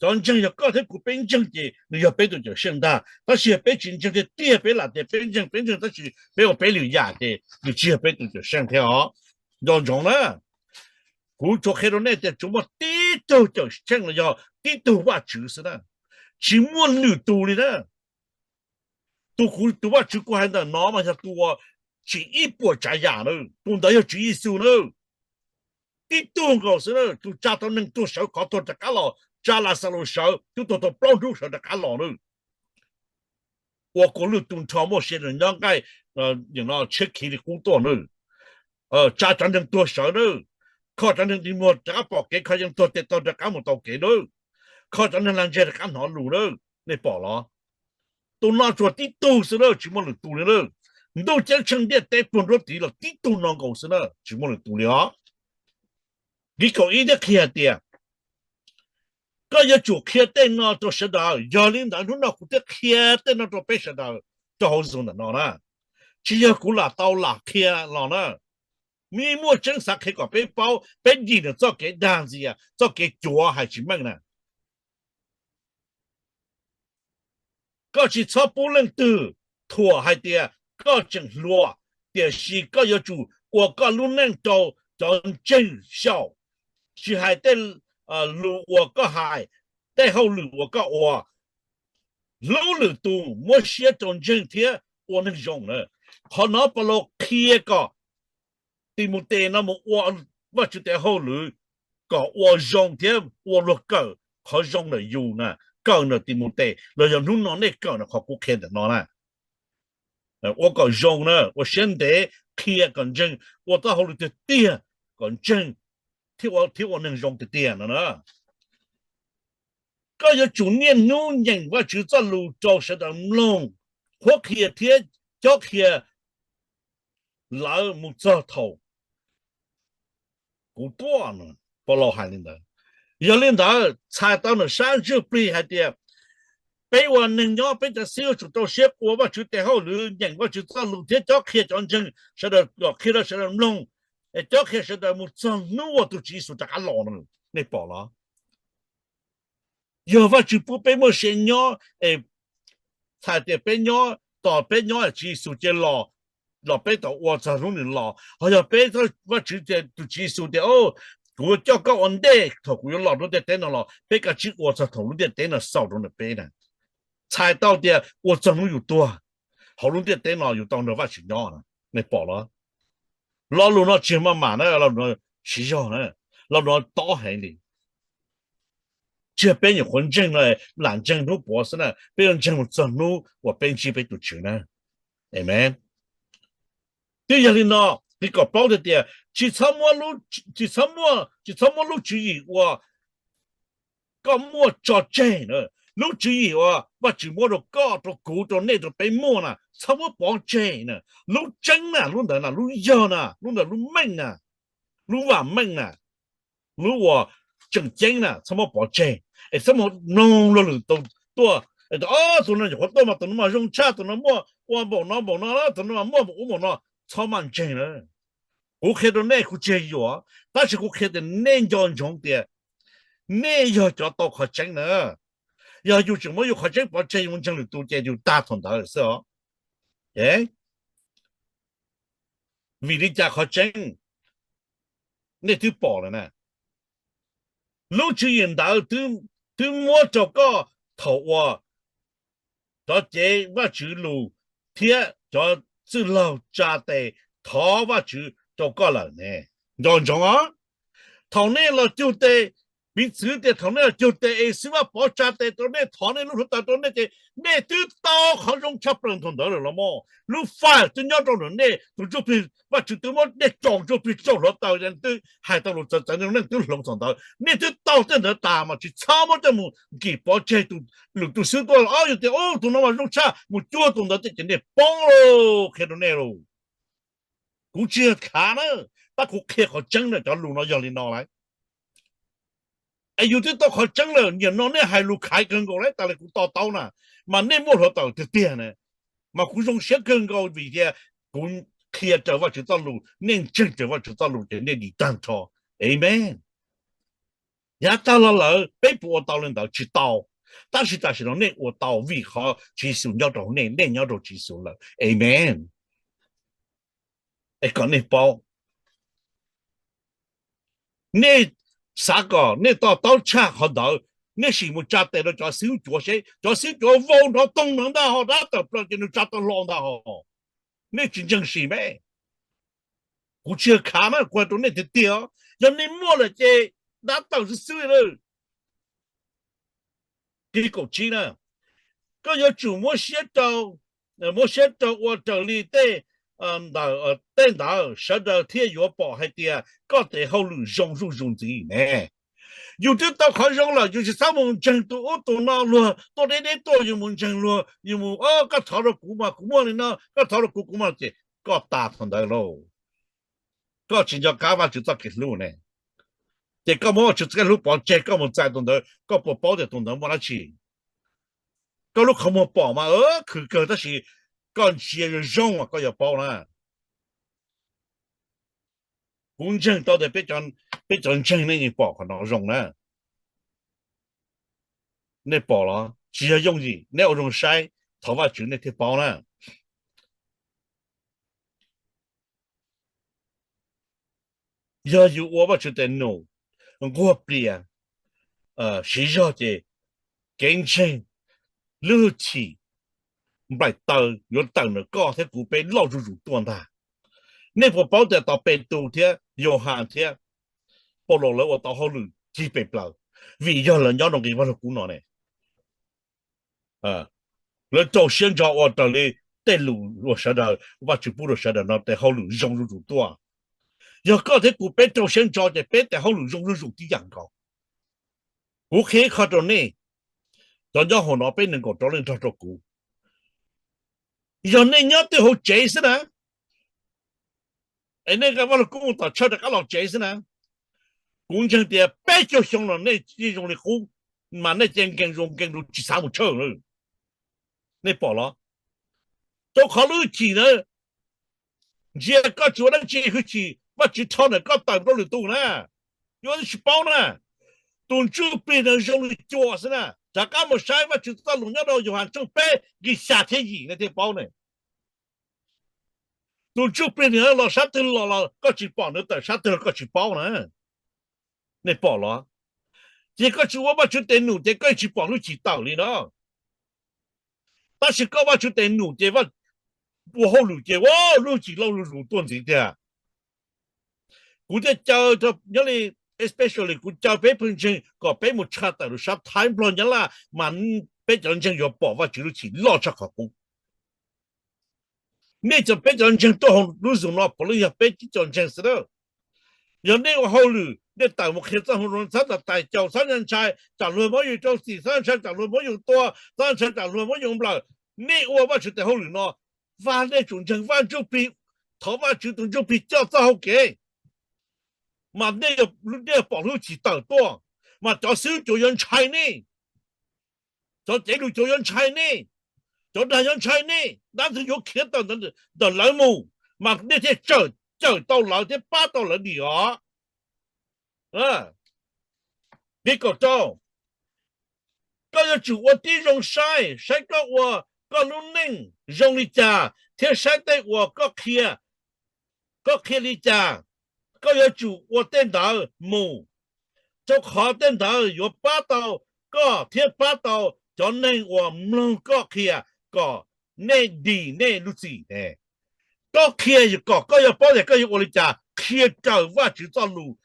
Cov ntseeg yog koj thiab kuv peb ntseeg ces nws yog peb tus Cawm Seej ntag. Tab sis yog peb tsis ntseeg tiag tiag, peb lam tias peb ntseeg, peb ntseeg tab sis peb ua peb lwm yam ces nws tsis yog peb tus Cawm Seej thiab os. Nco ntsoov na, kuv tsuas qhia rau nej tias tsuas muaj tib tug Cawm Seej los yog tib tug Vajtswv xwb na, tsis muaj lwm tus li na. Tus kuv, tus Vajtswv kuv hais ntawm no mas yog tus uas tsim ib puas tsav yam na, tus ntawd yog Tswv Yexus na. Tib tug nkaus xwb na, tus tsa tau neeg tuag sawv qhov tuag rov qab los, tsa Laxalus sawv, twb tuag tau plaub hnub sawv rov qab los na. Ua kua lwj tu nrho muaj sia nyob nqaij, tshiab khiv li qub tuaj na. Tsa cov neeg tuag sawv na, kho cov neeg dig muag rov qab pom kev, kho cov neeg tuag tes taw rov qab mus tau kev na, kho cov neeg lag ntseg rov qab hnov lus na. Nej pom los? Tus no tsuas tib tug xwb na, tsis muaj lwm tus li na. Ntuj ceeb tsheej ntiaj teb puag nruab tiv los tib tug no nkaus xwb na, tsis muaj lwm tus li os. Nqe kaum ib thiaj qhia hais tias, koj yuav tsum qhia tej no rau sawv daws. Yog li ntawd hnub no kuv thiaj qhia tej no rau peb sawv daws rau hauv Zoom ntawm no na. Tsis yog kuv lam tau lam qhia los na. Mej muaj tseeb xav qhia kom peb paub, peb dim ntawm txoj kev dag ntxias, txoj kev cuav hais tsis meej na. Koj tsis txhob pub leej twg thuam hais tias koj tseem hluas, tiam sis koj yuav tsum ua koj lub neej rau cov ntseeg xyaum, tsis hais tej lus uas koj hais, tej hauj lwm uas koj ua. Hlub lwm tus, muab siab rau ntseeg thiab ua neeg zoo na. Qhov no Paulus qhia kom Timautes no mus ua Vajtswv tes hauj lwm kom ua zoo thiab ua luag kawm qhov zoo ntawm yus na, kawm ntawm Timautes los yog hnub no nej kawm ntawm qhov kuv qhia ntawm no na. Ua kom zoo na, ua siab ntev, qhia kom ntseeg, ua txoj hauj lwm tiag tiag kom ntseeg thiab ua neeg zoo tiag tiag no na. Koj yuav tsum niaj hnub nyeem Vajtswv txoj lus rau sawv daws mloog, qhuab qhia thiab cob qhia lawv mus txog thaum kuv tuaj. Paulus hais li ntawd. Yog li ntawd txhais tau nws sab ntsuj plig hais tias peb ua neeg nyob peb cov xib hwb yuav tsum rau siab ua Vajtswv tes hauj lwm, nyeem Vajtswv txoj lus thiab cob qhia cov ntseeg sawv daws, kom qhia rau sawv daws mloog, es cob qhia sawv daws mus txog hnub uas tus Tswv Yexus rov qab los no. Nej pom los? Yog Vajtswv pub peb muaj sia nyob es txhais tias peb nyob, tos peb nyob Tswv Yexus cia los, los peb tau ua txog hnub nws los. Ho yog peb, Vajtswv, tus Tswv Yexus tias, kuv coj koj ua ntej thaum kuv yuav los rau ntiaj teb no los peb kav tsij ua txog thaum lub ntiaj teb no xaus rau ntawm peb na. Txhais tau tias ua txog hnub yus tuag, hauv lub ntiaj teb no yus tau nrog Vajtswv nyob. Nej pom los? Lo lus no tsis yog maj mam na, lo lus no tsis yog na, lo lus no tob heev li. Tsis yog peb nyuam qhuav ntseeg no lam ntseeg hnub puav xwb na, peb yuav ntseeg mus txog hnub uas peb ntsib peb tus Tswv na. Amen. Twb yog li no, nqe kaum plaub tias, tsis txhob muab, tsis txhob muab lub tswv yim uas koj muaj tso tseg na. Lub tswv yim uas Vajtswv muab rau koj, rau kuv, rau nej, rau peb muaj na, txhob muab pov tseg na. Lub tseeb na, lub ntawd na, lub yog na, lub ntawd lub meej na, lub vam meej na, lub uas tseem ceeb na, txhob muab pov tseg. Es txhob mus mloog luag lwm tus tuaj, tus no nyuam qhuav tuaj mas tus no mas zoo tshaj, tus no muaj ua npaum no npaum no, tus no mas muaj npaum ub npaum no, txhob maj ntseeg na. Kuv qhia rau nej kuv tsis yog yuam, tab sis kuv qhia tias nej nco ntsoov tias nej yog cov tau qhov tseeb na. Yog yus tseem muab yus qhov tseeb pov tseg, yus ntseeg lwm tus ces yus tag thaum ntawd xwb os. Vim li cas qhov tseeb nej twb pom lawm na. Lub tswv yim ntawd twb muab rau koj thaum uas cov cev Vajtswv lus thiab cov txwj laug tsa tes thov Vajtswv rau koj lawm ne. Nco ntsoov os, thaum nej los cug tes, piv txwv tias thaum nej los cug tes es Xib Vaj Pov tsa tes rau nej, thov nej lub hluav taws rau nej ces nej twb tau qhov zoo tshaj plaws thaum ntawd lawm los mas. Lub faj twb nyob rau ntawm nej, tus ntsuj plig, Vajtswv twb muab nej tso ntsuj plig tsaug hluav taws, twb hais tau lus txawv txawv, nej twb hloov thaum ntawd, nej twb tau tej ntawd tas mas tsis txhob muab coj mus nkim pov tseg. Lwm tus xwb tuaj los yog tias tus no mas zoo tshaj, mus cuag tus ntawd thiab ces nej poob lauj, qhia rau nej lauj. Kuv tsis yog khav na, tab kuv qhia qhov tseeb na, cov lus no yog li no lawm. Es yus twb tau qhov tseeb lawm, nim no nej hais lus khaiv kawg nkaus lawm, tas li kuv to taub na, mas nej muaj hluav taws tiag tiag na. Mas kuv zoo siab kawg nkaus vim tias kuv qhia raws Vajtswv txoj lus, nej ntseeg raws Vajtswv txoj lus ces nej dim tag nrho. Amen. Yav tag los lawm peb puas ua tau li ntawd? Tsis tau. Tab sis tam sim no nej ua tau vim qhov Tswv Yexus nyob rau nej, nej nyob rau Tswv Yexus lawm. Amen. Es kom nej paub, nej xav kom nej to taub tshaj qhov ntawd, nej sim mus tsa tes rau cov xib hwb cuav seb cov xib hwb cuav vau nrov toog ntawd ntag ho, dab tawm plaws ces nws tsa tau hlo ntag ho. Nej tsis ntseeg sim me. Kuv tsis yog khav na, kuv hais rau nej tiag tiag, yog nej muaj lawm ces dab tawm xwb xwb li. Nqe kaum tsib na, koj yuav tsum muab siab rau, muab siab rau ua raws li tej ntawd, tej ntawd sawv daws thiaj yuav pom hais tias koj tes hauj lwm zoo zuj zus ntxiv ne. Yus twb tau qhov zoo lawm, yus tsis txhob mus ntseeg tus ub tus no luag tuaj deb deb tuaj, yus mus ntseeg luag, yus mus, koj thov rau kuv mas kuv muaj li no, koj thov rau kuv kuv muaj, ces koj tas thaum ntawd lauj. Koj tsis nco qab Vajtswv txoj kev hlub ne, ces koj muab Vajtswv txoj kev hlub pov tseg, koj mus txais tus ntawd, koj puas paub tias tus ntawd muaj dab tsi? Koj lub qhov muag pom mas khwv kawg, tab sis koj ntsia zoo zoo mas koj yuav paub na. Kuv ntseeg tau tias peb cov ntseeg nej yeej pom qhov no zoo na. Nej pom los? Tsis yog yooj yim, neb ua zoo saib, thov Vajtswv nej thiaj paub na. Yog yus ua Vajtswv tes num nquag plias siv zog ces kev ntseeg, lub hwj chim nplaim taws yuav tawm ntawm koj thiab kuv peb loj zuj zus tuaj ntag. Nej puas paub tias tos Petus thiab Yauhas thiab Paulus lawv ua tau hauj lwm cig pes plaws vim yog lawv nyob rau nqi Vaj Lug Kub no ne? Lawv rau siab ntso ua raws li tej lus uas sawv daws, Vajtswv pub rau sawv daws no tes hauj lwm zoo zuj zus tuaj. Yog koj thiab kuv peb rau siab ntso ces peb tes hauj lwm zoo zuj zus tib yam nkaus. Kuv qhia ib qho rau nej, cov nyob hauv no peb nees nkaum rau leej nrog rau kuv. Yog nej nyob twj hauv tsev xwb na, es nej nqa Vaj Lug Kub mus tom tshawj rov qab los tsev xwb na, kuv ntseeg tias peb caug xyoo los nej yeej zoo li qub, mas nej cia nkees zus nkees zus tsis xav mus tshawj lawm. Nej pom los? Rau qhov lub hwj chim na, ntsia koj tsis ua dab tsi, hwj chim Vajtswv rho ntawm koj tawm rau lwm tus na, yuav tsis paub na. Tus Ntsuj Plig ntawd zoo li cua xwb na. Rov qab mus saib Vajtswv txoj lus nyob rau Yauhas tshooj peb nqi xya thiab yim nej thiaj paub ne. Tus Ntsuj Plig ntawd los sab twg los los koj tsis pom, nws tawm sab twg los koj tsis paub na. Nej pom los? Ces koj tsis ua Vajtswv tes num ces koj tsis pom lub hwj chim tawm li na. Tab sis koj Vajtswv tes num ces ua hauj lwm ces ua lub hwj chim loj zuj zus tuaj ntxiv tiag. Kuv thiaj caw nyob li, especially kuv caw peb pawg ntseeg kom peb mus tshaj tawm rau sab Thaib Nplog Nyab Laj mas peb cov ntseeg yuav pom Vajtswv lub hwj chim loj tshaj qhov qub. Nej cov, peb cov ntseeg tuaj hauv lub Zoom no puav leej yog peb tib co ntseeg xwb na. Yog nej ua hauj lwm, nej tawm mus qhia txoj hmoo zoo, txhob tas tais caus, txhob ntshai tsam luag muab yus rau txim, txhob ntshai tsam luag muab yus tua, txhob ntshai tsam luag muab yus nplawm. Nej ua Vajtswv tes hauj lwm no, Vaj, nej tsum ntseeg Vaj Ntsuj Plig, thov Vajtswv tus Ntsuj Plig coj txoj hau kev, mas nej yuav pom lub hwj chim tawm tuaj, mas cov xib hwb cuav yuav ntshai nej, cov cev lus cuav yuav ntshai nej, cov dag yuav ntshai nej, dab ntxwg yuav khiav tawm ntawm lawv mus, mas nej thiaj cawm tau lawv thiab pab tau lawv dim os. Nqi kaum rau, koj yuav tsum ua tib zoo saib, saib koj ua koj lub neej zoo li cas thiab saib tej uas koj qhia, koj qhia li cas, koj yuav tsum ua tej ntawd mus, rau qhov tej ntawd yuav pab tau koj thiab pab tau cov neeg uas mloog koj qhia kom nej dim nej lub txim. Koj qhia kom koj yuav paub tias koj yuav ua li cas, qhia raws Vajtswv txoj lus,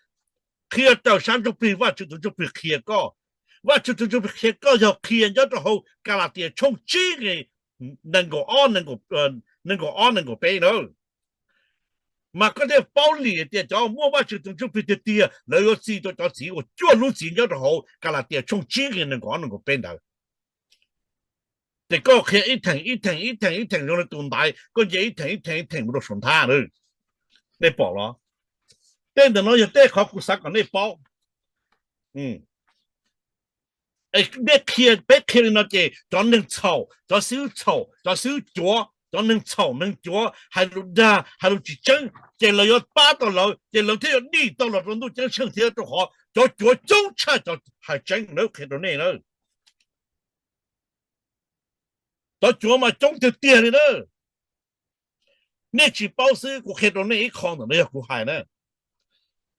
qhia raws sab ntsuj plig Vajtswv tus ntsuj plig qhia koj. Vajtswv tus ntsuj plig qhia koj yog qhia nyob rau hauv Kalatias tshooj tsib nqe nees nkaum ob, nees nkaum ob nees nkaum peb na. Mas koj thiaj paub lim tias cov muaj Vajtswv tus ntsuj plig tiag tiag lawv yuav txi rau cov txiv uas cuaj lub txiv nyob rau hauv Kalatias tshooj tsib nqe nees nkaum ob nees nkaum peb ntawd. Ces koj qhia ib theem ib theem ib theem ib theem zoo li tus ntaiv, koj nce ib theem ib theem ib theem mus rau saum nthab. Nej pom los? Tej ntawm no yog tej qhov kuv xav kom nej paub. Nej qhia, peb qhia li no ces cov neeg txhaum, cov xib hwb txhaum, cov xib hwb cuav, cov neeg txhaum neeg cuav hais lus dag hais lus tsis tseeb, ces lawv yuav pab tau lawv, ces lawv thiaj yuav dim tau los rau ntuj ceeb tsheej thiab, rau qhov cov cuav coob tshaj cov hais tseeb na, qhia rau nej na. Cov cuav mas coob tiag tiag li na. Nej tsis paub xwb, kuv qhia rau nej ib qho ntawm no yog kuv hais na.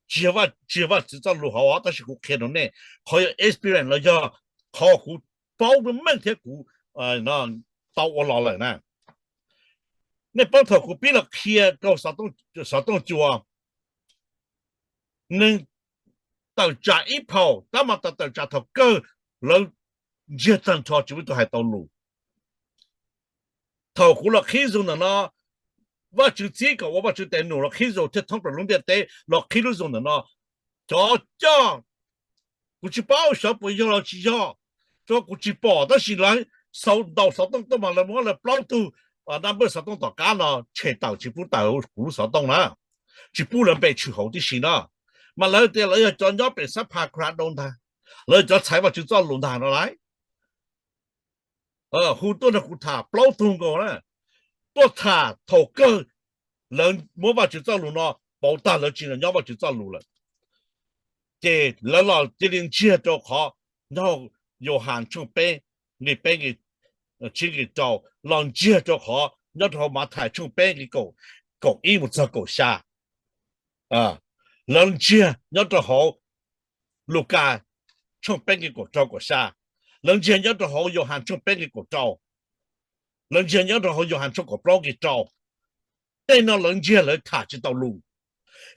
Tsis yog Vajtswv txoj lus hauv os, tab sis kuv qhia rau nej qhov yog experience los yog qhov kuv paub meej thiab kuv tau ua los lawm na. Nej paub thaum kuv pib los qhia rau xov tooj cua, neeg tawm tsam ib phaum, tab mas tawm tawm tsam thaum kawg lawv ntsiag tag nrho tsis muaj tus hais tau lus. Thaum kuv los qhib Zoom ntawm no, Vajtswv txib kom ua Vajtswv tes num los qhib Zoom thiaj thoob plaws lub ntiaj teb los qhib lub Zoom ntawm no, cov coj Kuv tsis paub xyov puas yog los tsis yog, rau kuv tsis pom, tab sis lawv xauv ntaus xov tooj tuaj mas lawv muab lawv plaub tug naj npawj xov tooj tom qab no tshem tawm tsis pub tawm kuv lub xov tooj na, tsis pub lawv npe tshwm hauv tib si na. Mas lawv tias lawv yog cov nyob pem sab Pha Kra Doo ntag, lawv yog cov txhais Vajtswv txoj lus ntag no lauj. Hu tuaj nrog kuv tham plaub tug nkaus na, tuaj tham thaum kawg lawv muab Vajtswv txoj lus no pauv tag, lawv tsis nyob Vajtswv txoj lus lawm. Ces lawv los cia li ntsiag rau qhov nyob Yauhas tshooj peb nqe peb nqe tsib nqe rau, los ntsiag rau qhov nyob rau hauv Mathais tshooj peb nqe kaum ib mus txog kaum xya. Lawv ntsiag nyob rau hauv Lukas tshooj peb nqe kaum rau kaum xya, lawv ntsiag nyob rau hauv Yauhas tshooj peb nqe kaum rau, lawv ntsiag nyob rau hauv Yauhas tshooj kaum plaub nqe rau. Tej no lawv ntsiag lawv tham tsis tau lus,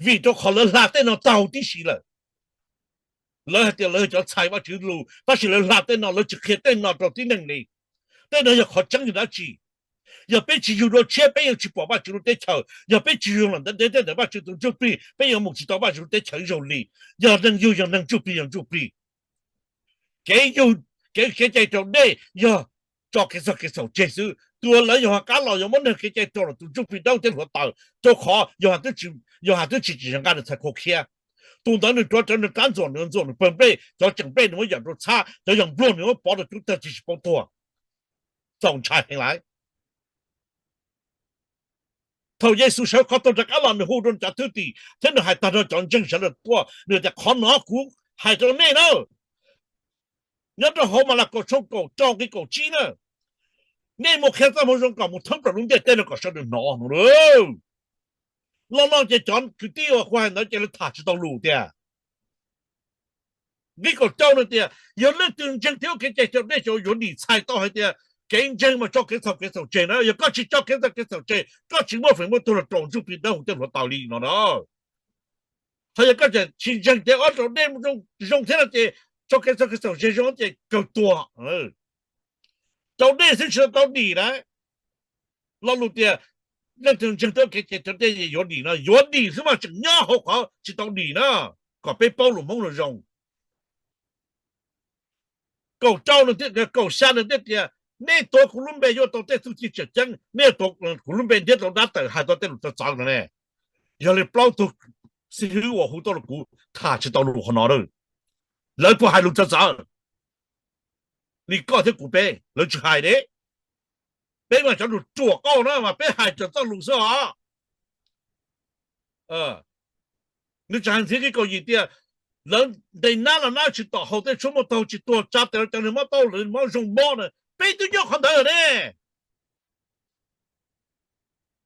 vim rau qhov lawv hla tej no tau tib si lawm. Lawv hais tias lawv yog cov txhais Vajtswv lus tab sis lawv hla tej no lawv tsis qhia tej no rau tib neeg li. Tej no yog qhov tseeb yog dab tsi? Yog peb tsis yug dua tshiab peb yeej tsis pom Vajtswv lub teb chaws, yog peb tsis yug los ntawm dej thiab ntawm Vajtswv tus Ntsuj Plig peb yuav mus tsis tau Vajtswv lub teb chaws ib zaug li. Yog neeg yug yog neeg ntsuj plig yog ntsuj plig. Kev yug, kev, kev cai raus dej yog tso kev txhaum kev txhaum tseg xwb. Tus uas lawv Yauhas qab los yuav muab neeg kev cai raus los tus Ntsuj Plig Dawb Huv thiaj hluav taws, rau qhov Yauhas twb tsis, Yauhas twb tsis tsim zog nqa nws txhais khau khiab. Tus ntawd nws rov rawv nws rab ntxuam, nws ntxuam nws pawg nplej, cov tseem nplej nws muab yam rau txhab, cov yam npluag nws muab pov rau cub tag tsis paub tuag. Txaus ntshai heev lawm. Thaum Yexus sawv qhov tuag rov qab los nws hu rau nws cov thwj tim thiab nws hais tag nrho cov ntseeg sawv daws tuaj, nws tias qhov no kuv hais rau nej na, nyob rau hauv Malakaus tshooj kaum rau nqe kaum tsib na, nej mus qhia txoj moo zoo kom mus thoob plaws lub ntiaj teb no kom sawv daws hnov no. Los no ces cov kwv tij uas kuv hais ntawd ces lawv tham tsis tau lus tiag. Nqe kaum rau no tias yog leej twg ntseeg thiab ua kev cai raus dej ces yuav dim txhais tau hais tias kev ntseeg mas tso kev txhaum kev txhaum tseg na. Yog koj tsis tso kev txhaum kev txhaum tseg, koj tsis muaj feem muaj tug los raus Ntsuj Plig Dawb Huv thiaj hluav taws li no na. Ho yog koj tsis ntseeg ces ob raus dej zoo thiab no ces tso kev txhaum kev txhaum tseg zoo ces kawg tuag. Raus dej xwb tsis tau dim na. Lo lus tias leej twg ntseeg thiab ua kev cai raus dej yuav dim no, yuav dim xwb mas tseem nyob hauv qhov tsis tau dim na, kom peb paub lus Hmoob zoo. Kaum rau, kaum xya nws thiaj tias nej tuav kuv lub npe yuav tau tej txuj ci tseem ceeb, nej tuav kuv lub npe ntiab tau dab tawm hais tau tej lus txawv txawv no ne. Yog li plaub tug xib hwb uas hu tuaj rau kuv tham tsis tau lus qhov no, lawv puas hais lus txawv txawv li koj thiab kuv peb? Lawv tsis hais li. Peb mas cov lus ruam qauj na mas peb hais raws txoj lus xwb os. Nws tseem hais ntxiv nqe kaum yim tias lawv ntes nab los nab tsis tom haus tej tshuaj muaj taug tsis tuag, tsa tes los cov neeg mob tau lawv mob zoo mob na. Peb twb nyob qhov ntawd ne.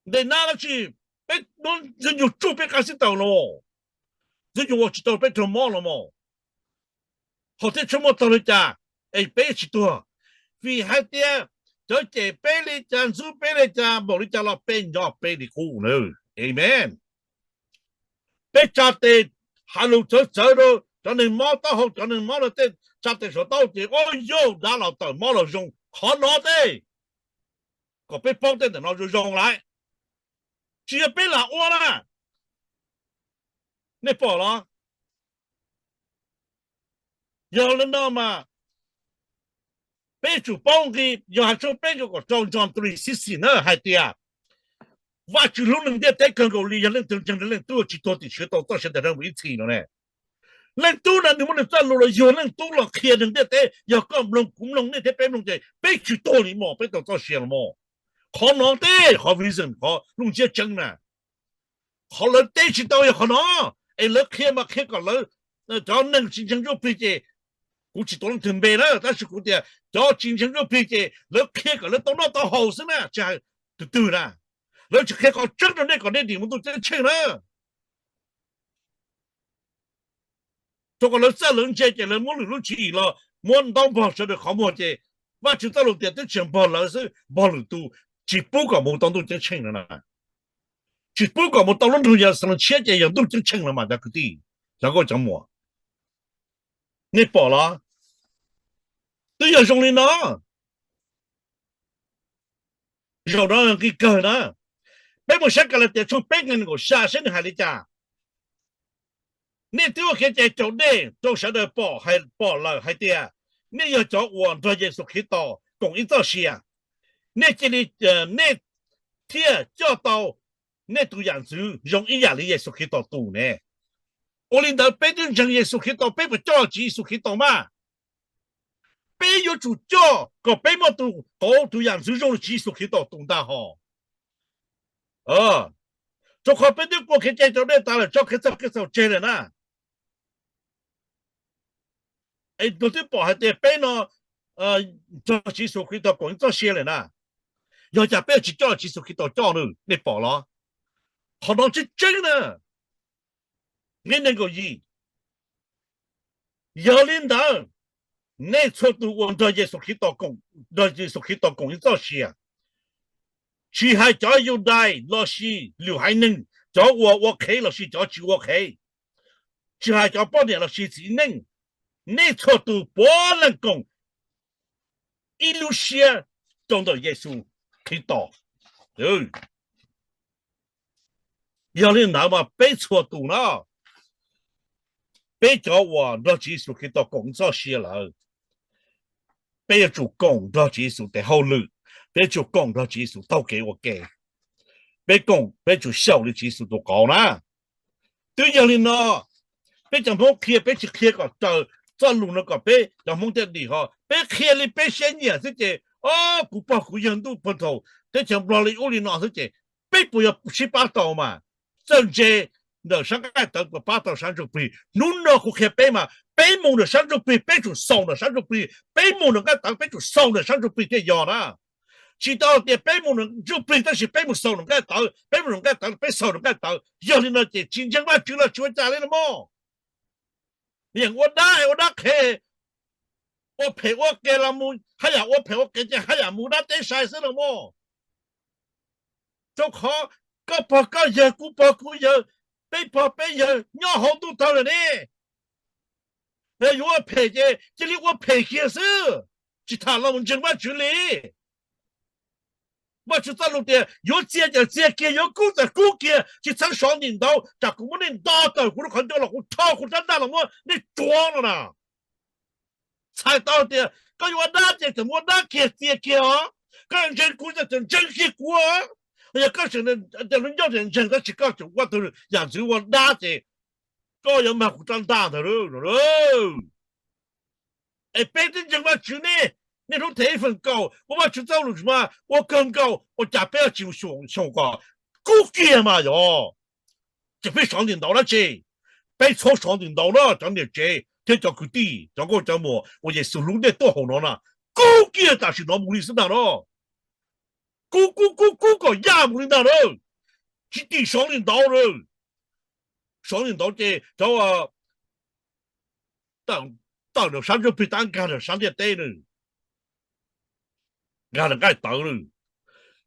Ntes nab dab tsi? Peb ntxwg nyoog tsuj peb qab xib taws los, ntxwg nyoog ua tsis tau peb raug mob los mas, haus tej tshuaj muaj taug li cas es peb tsis tuag? Vim hais tias cov cem peb li cas, ntxub peb li cas, npaum li cas los peb nyob peb li qub na. Amen. Peb tsa tes hais lus txawv txawv rau cov neeg mob taub hau, cov neeg mob lawv tej tsa tes suav taub ces ua yog dab los tawm mob los zoo. Qhov no tej kom peb paub tej ntawm no zoo zoo lawm, tsis yog peb lam ua na. Nej pom los? Yog li no mas peb tsum paub nqi, Yauhas tshooj peb nqe kaum rau, John three sixteen na hais tias Vajtswv hlub neeg ntiaj teb kawg nkaus li, yog leej twg ntseeg nws, leej tub tsis tuag tiam sis tau txoj sia ntiag teb mus ib txhis no ne. Leej tub na nws muab nws txoj lus los yug leej tub los qhia neeg ntiaj teb, yog koj mloog kuv mloog nej thiab peb mloog ces peb tsis tuag li mas peb tau txoj sia los mas. Qhov no tej qhov vision, qhov lub ntsiab tseeb na. Qhov lawv teb tsis tau yog qhov no, es lawv qhia mas qhia kom lawv, cov neeg tsis ntseeg Ntsuj Plig ces, kuv tsis tuav leej twg npe na tab sis kuv tias cov tsis ntseeg Ntsuj Plig ces lawv qhia kom lawv tau noj tau haus xwb na, tsis hais tus twg na. Lawv tsis qhia qhov tseeb rau nej kom nej dim mus ntuj ceeb tsheej na. Rau qhov lawv txawj lawv ntse ces lawv muab lwm lub tswv yim los muab ntaub npog sawv daws qhov muag ces Vajtswv txoj lus tias twb tsis npog lawv xwb, npog lwm tus, tsis pub kom mus tau ntuj ceeb tsheej no na. Tsis pub kom mus tau lub nroog Yeluxalees tshiab ces yog ntuj ceeb tsheej no mas cov kwv tij, cov nkauj cov muam. Nej pom los? Twb yog zoo li no. Zaum no nqi kawg na. Peb mus saib Kalatias tshooj peb nqe nees nkaum xya saib nws hais li cas. Nej twb ua kev cai raus dej rau sawv daws pom, pom lawm hais tias nej yog cov uas nrog Yexus Khetos koom ib txoj sia. Nej cia li, nej thiaj coj tau nej tus yam ntxwv zoo ib yam li Yexus Khetos tus ne. Ua li ntawd peb twb ntseeg Yexus Khetos, peb puas coj tsis Yexus Khetos mas? Peb yuav tsum coj kom peb muaj tus qauv tus yam ntxwv zoo li tsis Yexus Khetos tus ntag hos. Rau qhov peb twb ua kev cai raus dej tas lawm, tso kev txhaum kev txhaum tseg lawm na. Es luag twb pom hais tias peb no nrog tsis Yexus Khetos koom ib txoj sia lawm na. Yog cas peb tsis coj tsis Yexus Khetos coj nws, nej pom los? Qhov no tseeb tseeb na. Nqe nees nkaum yim. Yog li ntawd, nej txhua tus uas nrog Yexus Khetos koom, nrog Yexus Khetos koom ib txoj sia, tsis hais cov Yudais lossis lwm haiv neeg, cov uas ua qhev lossis cov tsis ua qhev, tsis hais cov poj niam lossis txiv neej, nej txhua tus puav leej koom ib lub siab rau ntawm Yexus Khetos. Yog li ntawd mas peb txhua tus na, peb cov uas nrog tsis Yexus Khetos koom txoj sia lawm, peb yuav tsum koom nrog tsis Yexus tes hauj lwm, peb yuav tsum koom nrog tsis Yexus taug kev ua ke, peb koom, peb tsum xyaum li tsis Yexus tus qauv na. Twb yog li no, peb cov Hmoob qhia peb tsis qhia kom raws txoj lus no kom peb cov Hmoob thiaj dim ho, peb qhia li peb siab nyiam xwb ces, o, kuv pog kuv yawg ntuj puag thaum teb chaws Nplog li ub li no xwb ces peb puas yuav sib pab tau mas? Txawj ntse ntawm sab nqaij tawv puas pab tau sab ntsuj plig? Hnub no kuv qhia peb mas peb mus ntawm sab ntsuj plig peb tsum xaus ntawm sab ntsuj plig, peb mus ntawm nqaij tawv peb tsum xaus ntawm sab ntsuj plig thiaj yog na. Tsis tau tias peb mus ntawm ntsuj plig tab sis peb mus xaus ntawm nqaij tawv, peb mus ntawm nqaij tawv peb xaus ntawm nqaij tawv, yog li no ces tsis ntseeg Vajtswv los tsis ua cas li no mog. Yeej ua dab ua dab qhev, ua phem ua ke los mus haj yam, ua phem ua ke ces haj yam mus dab teb sai xwb los mog. Rau qhov koj pog koj yawg, kuv pog kuv yawg, peb pog peb yawg nyob hauv ntuj tawg lawm ne. Yog yuav ua phem ces cia li ua phem kiag xwb, tsis tham los mus ntseeg Vajtswv li. Vajtswv txoj lus tias yuav txia ces txia kiag, yuav kub ces kub kiag, tsis txheeb sov ntim ntawv, tsam kuv muab nej nto tawm kuv lub qhov ncauj los kuv rho kuv rab ntaj los muab nej tsuav no na. Txhais tau tias koj yuav ua dab ces txawm mus ua dab kiag txia kiag os, koj ntseeg kuv ces txawm ntseeg kiag kuv os. Yog koj tseem tias lub ncauj tias ntseeg tab sis koj tseem ua tus yam ntxwv ua dab ces koj yuav mag kuv rab ntaj ntag. Es peb twb ntseeg Vajtswv ne, niaj hnub them ib feem kaum ua Vajtswv txoj lus mas ua kawg nkaus, ua cas peb tsis xyaum kom kub kiag mas yog? Ces peb sov ntim ntawv dab tsi? Peb txhob sov ntim ntawv na cov niam tsev thiab cov kwv tij, cov nkauj cov muam uas Yexus hlub nej tuaj hauv no na, kub kiag tam sim no mus li xwb ntag na. Kub kub kub kub kom yaj mus li ntag na. Tsis tim sov ntim ntawv na. Sov ntim ntawv ces cov tawm ntawm sab ntsuj plig tab nkag ntawm sab ntiaj teb na, nkag ntawm nqaij tawv na.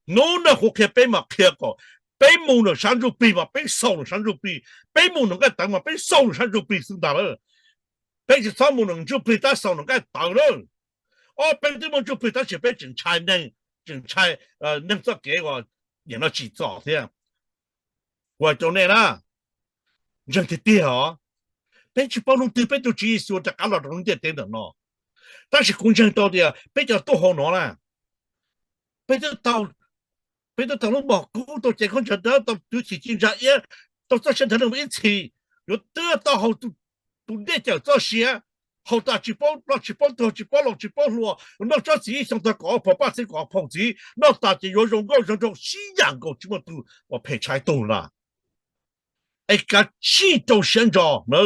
Hnub no kuv qhia peb mas qhia kom peb mus ntawm sab ntsuj plig mas peb xaus ntawm sab ntsuj plig, peb mus ntawm nqaij tawv mas peb xaus ntawm sab ntsuj plig xwb ntag na. Peb tsis txhob mus ntawm ntsuj plig tab xaus ntawm nqaij tawv na. Ob peb twb muaj ntsuj plig tab sis peb tseem ntshai neeg, tseem ntshai neeg txoj kev uas nim no tsim txom thiab. Kuv hais rau nej na, ntseeg tiag tiag os, peb tsis paub hnub twg peb tus Tswv Yexus rov qab los rau lub ntiaj teb ntawm no. Tab sis kuv ntseeg tau tias peb cov tuaj hauv no na, peb twb tau lub mom kub, tau cev khaub ncaws dawb, tau twv chim ci ntsa iab, tau txoj sia nthwv neeg ib txhis, yuav twb tau haus tus dej cawm txoj sia, haus tas tsis paub ploj tsis paub tuag, tsis paub laus tsis paub hluas, noj tsob txiv ib xyoo tag kom pom paj txhib kom phoom txiv, noj tas ces yuav zoo nkauj zoo nraug sib yam nkaus tsis muaj tus uas phem tshaj tug na. Es kav tsij rau siab ntso na,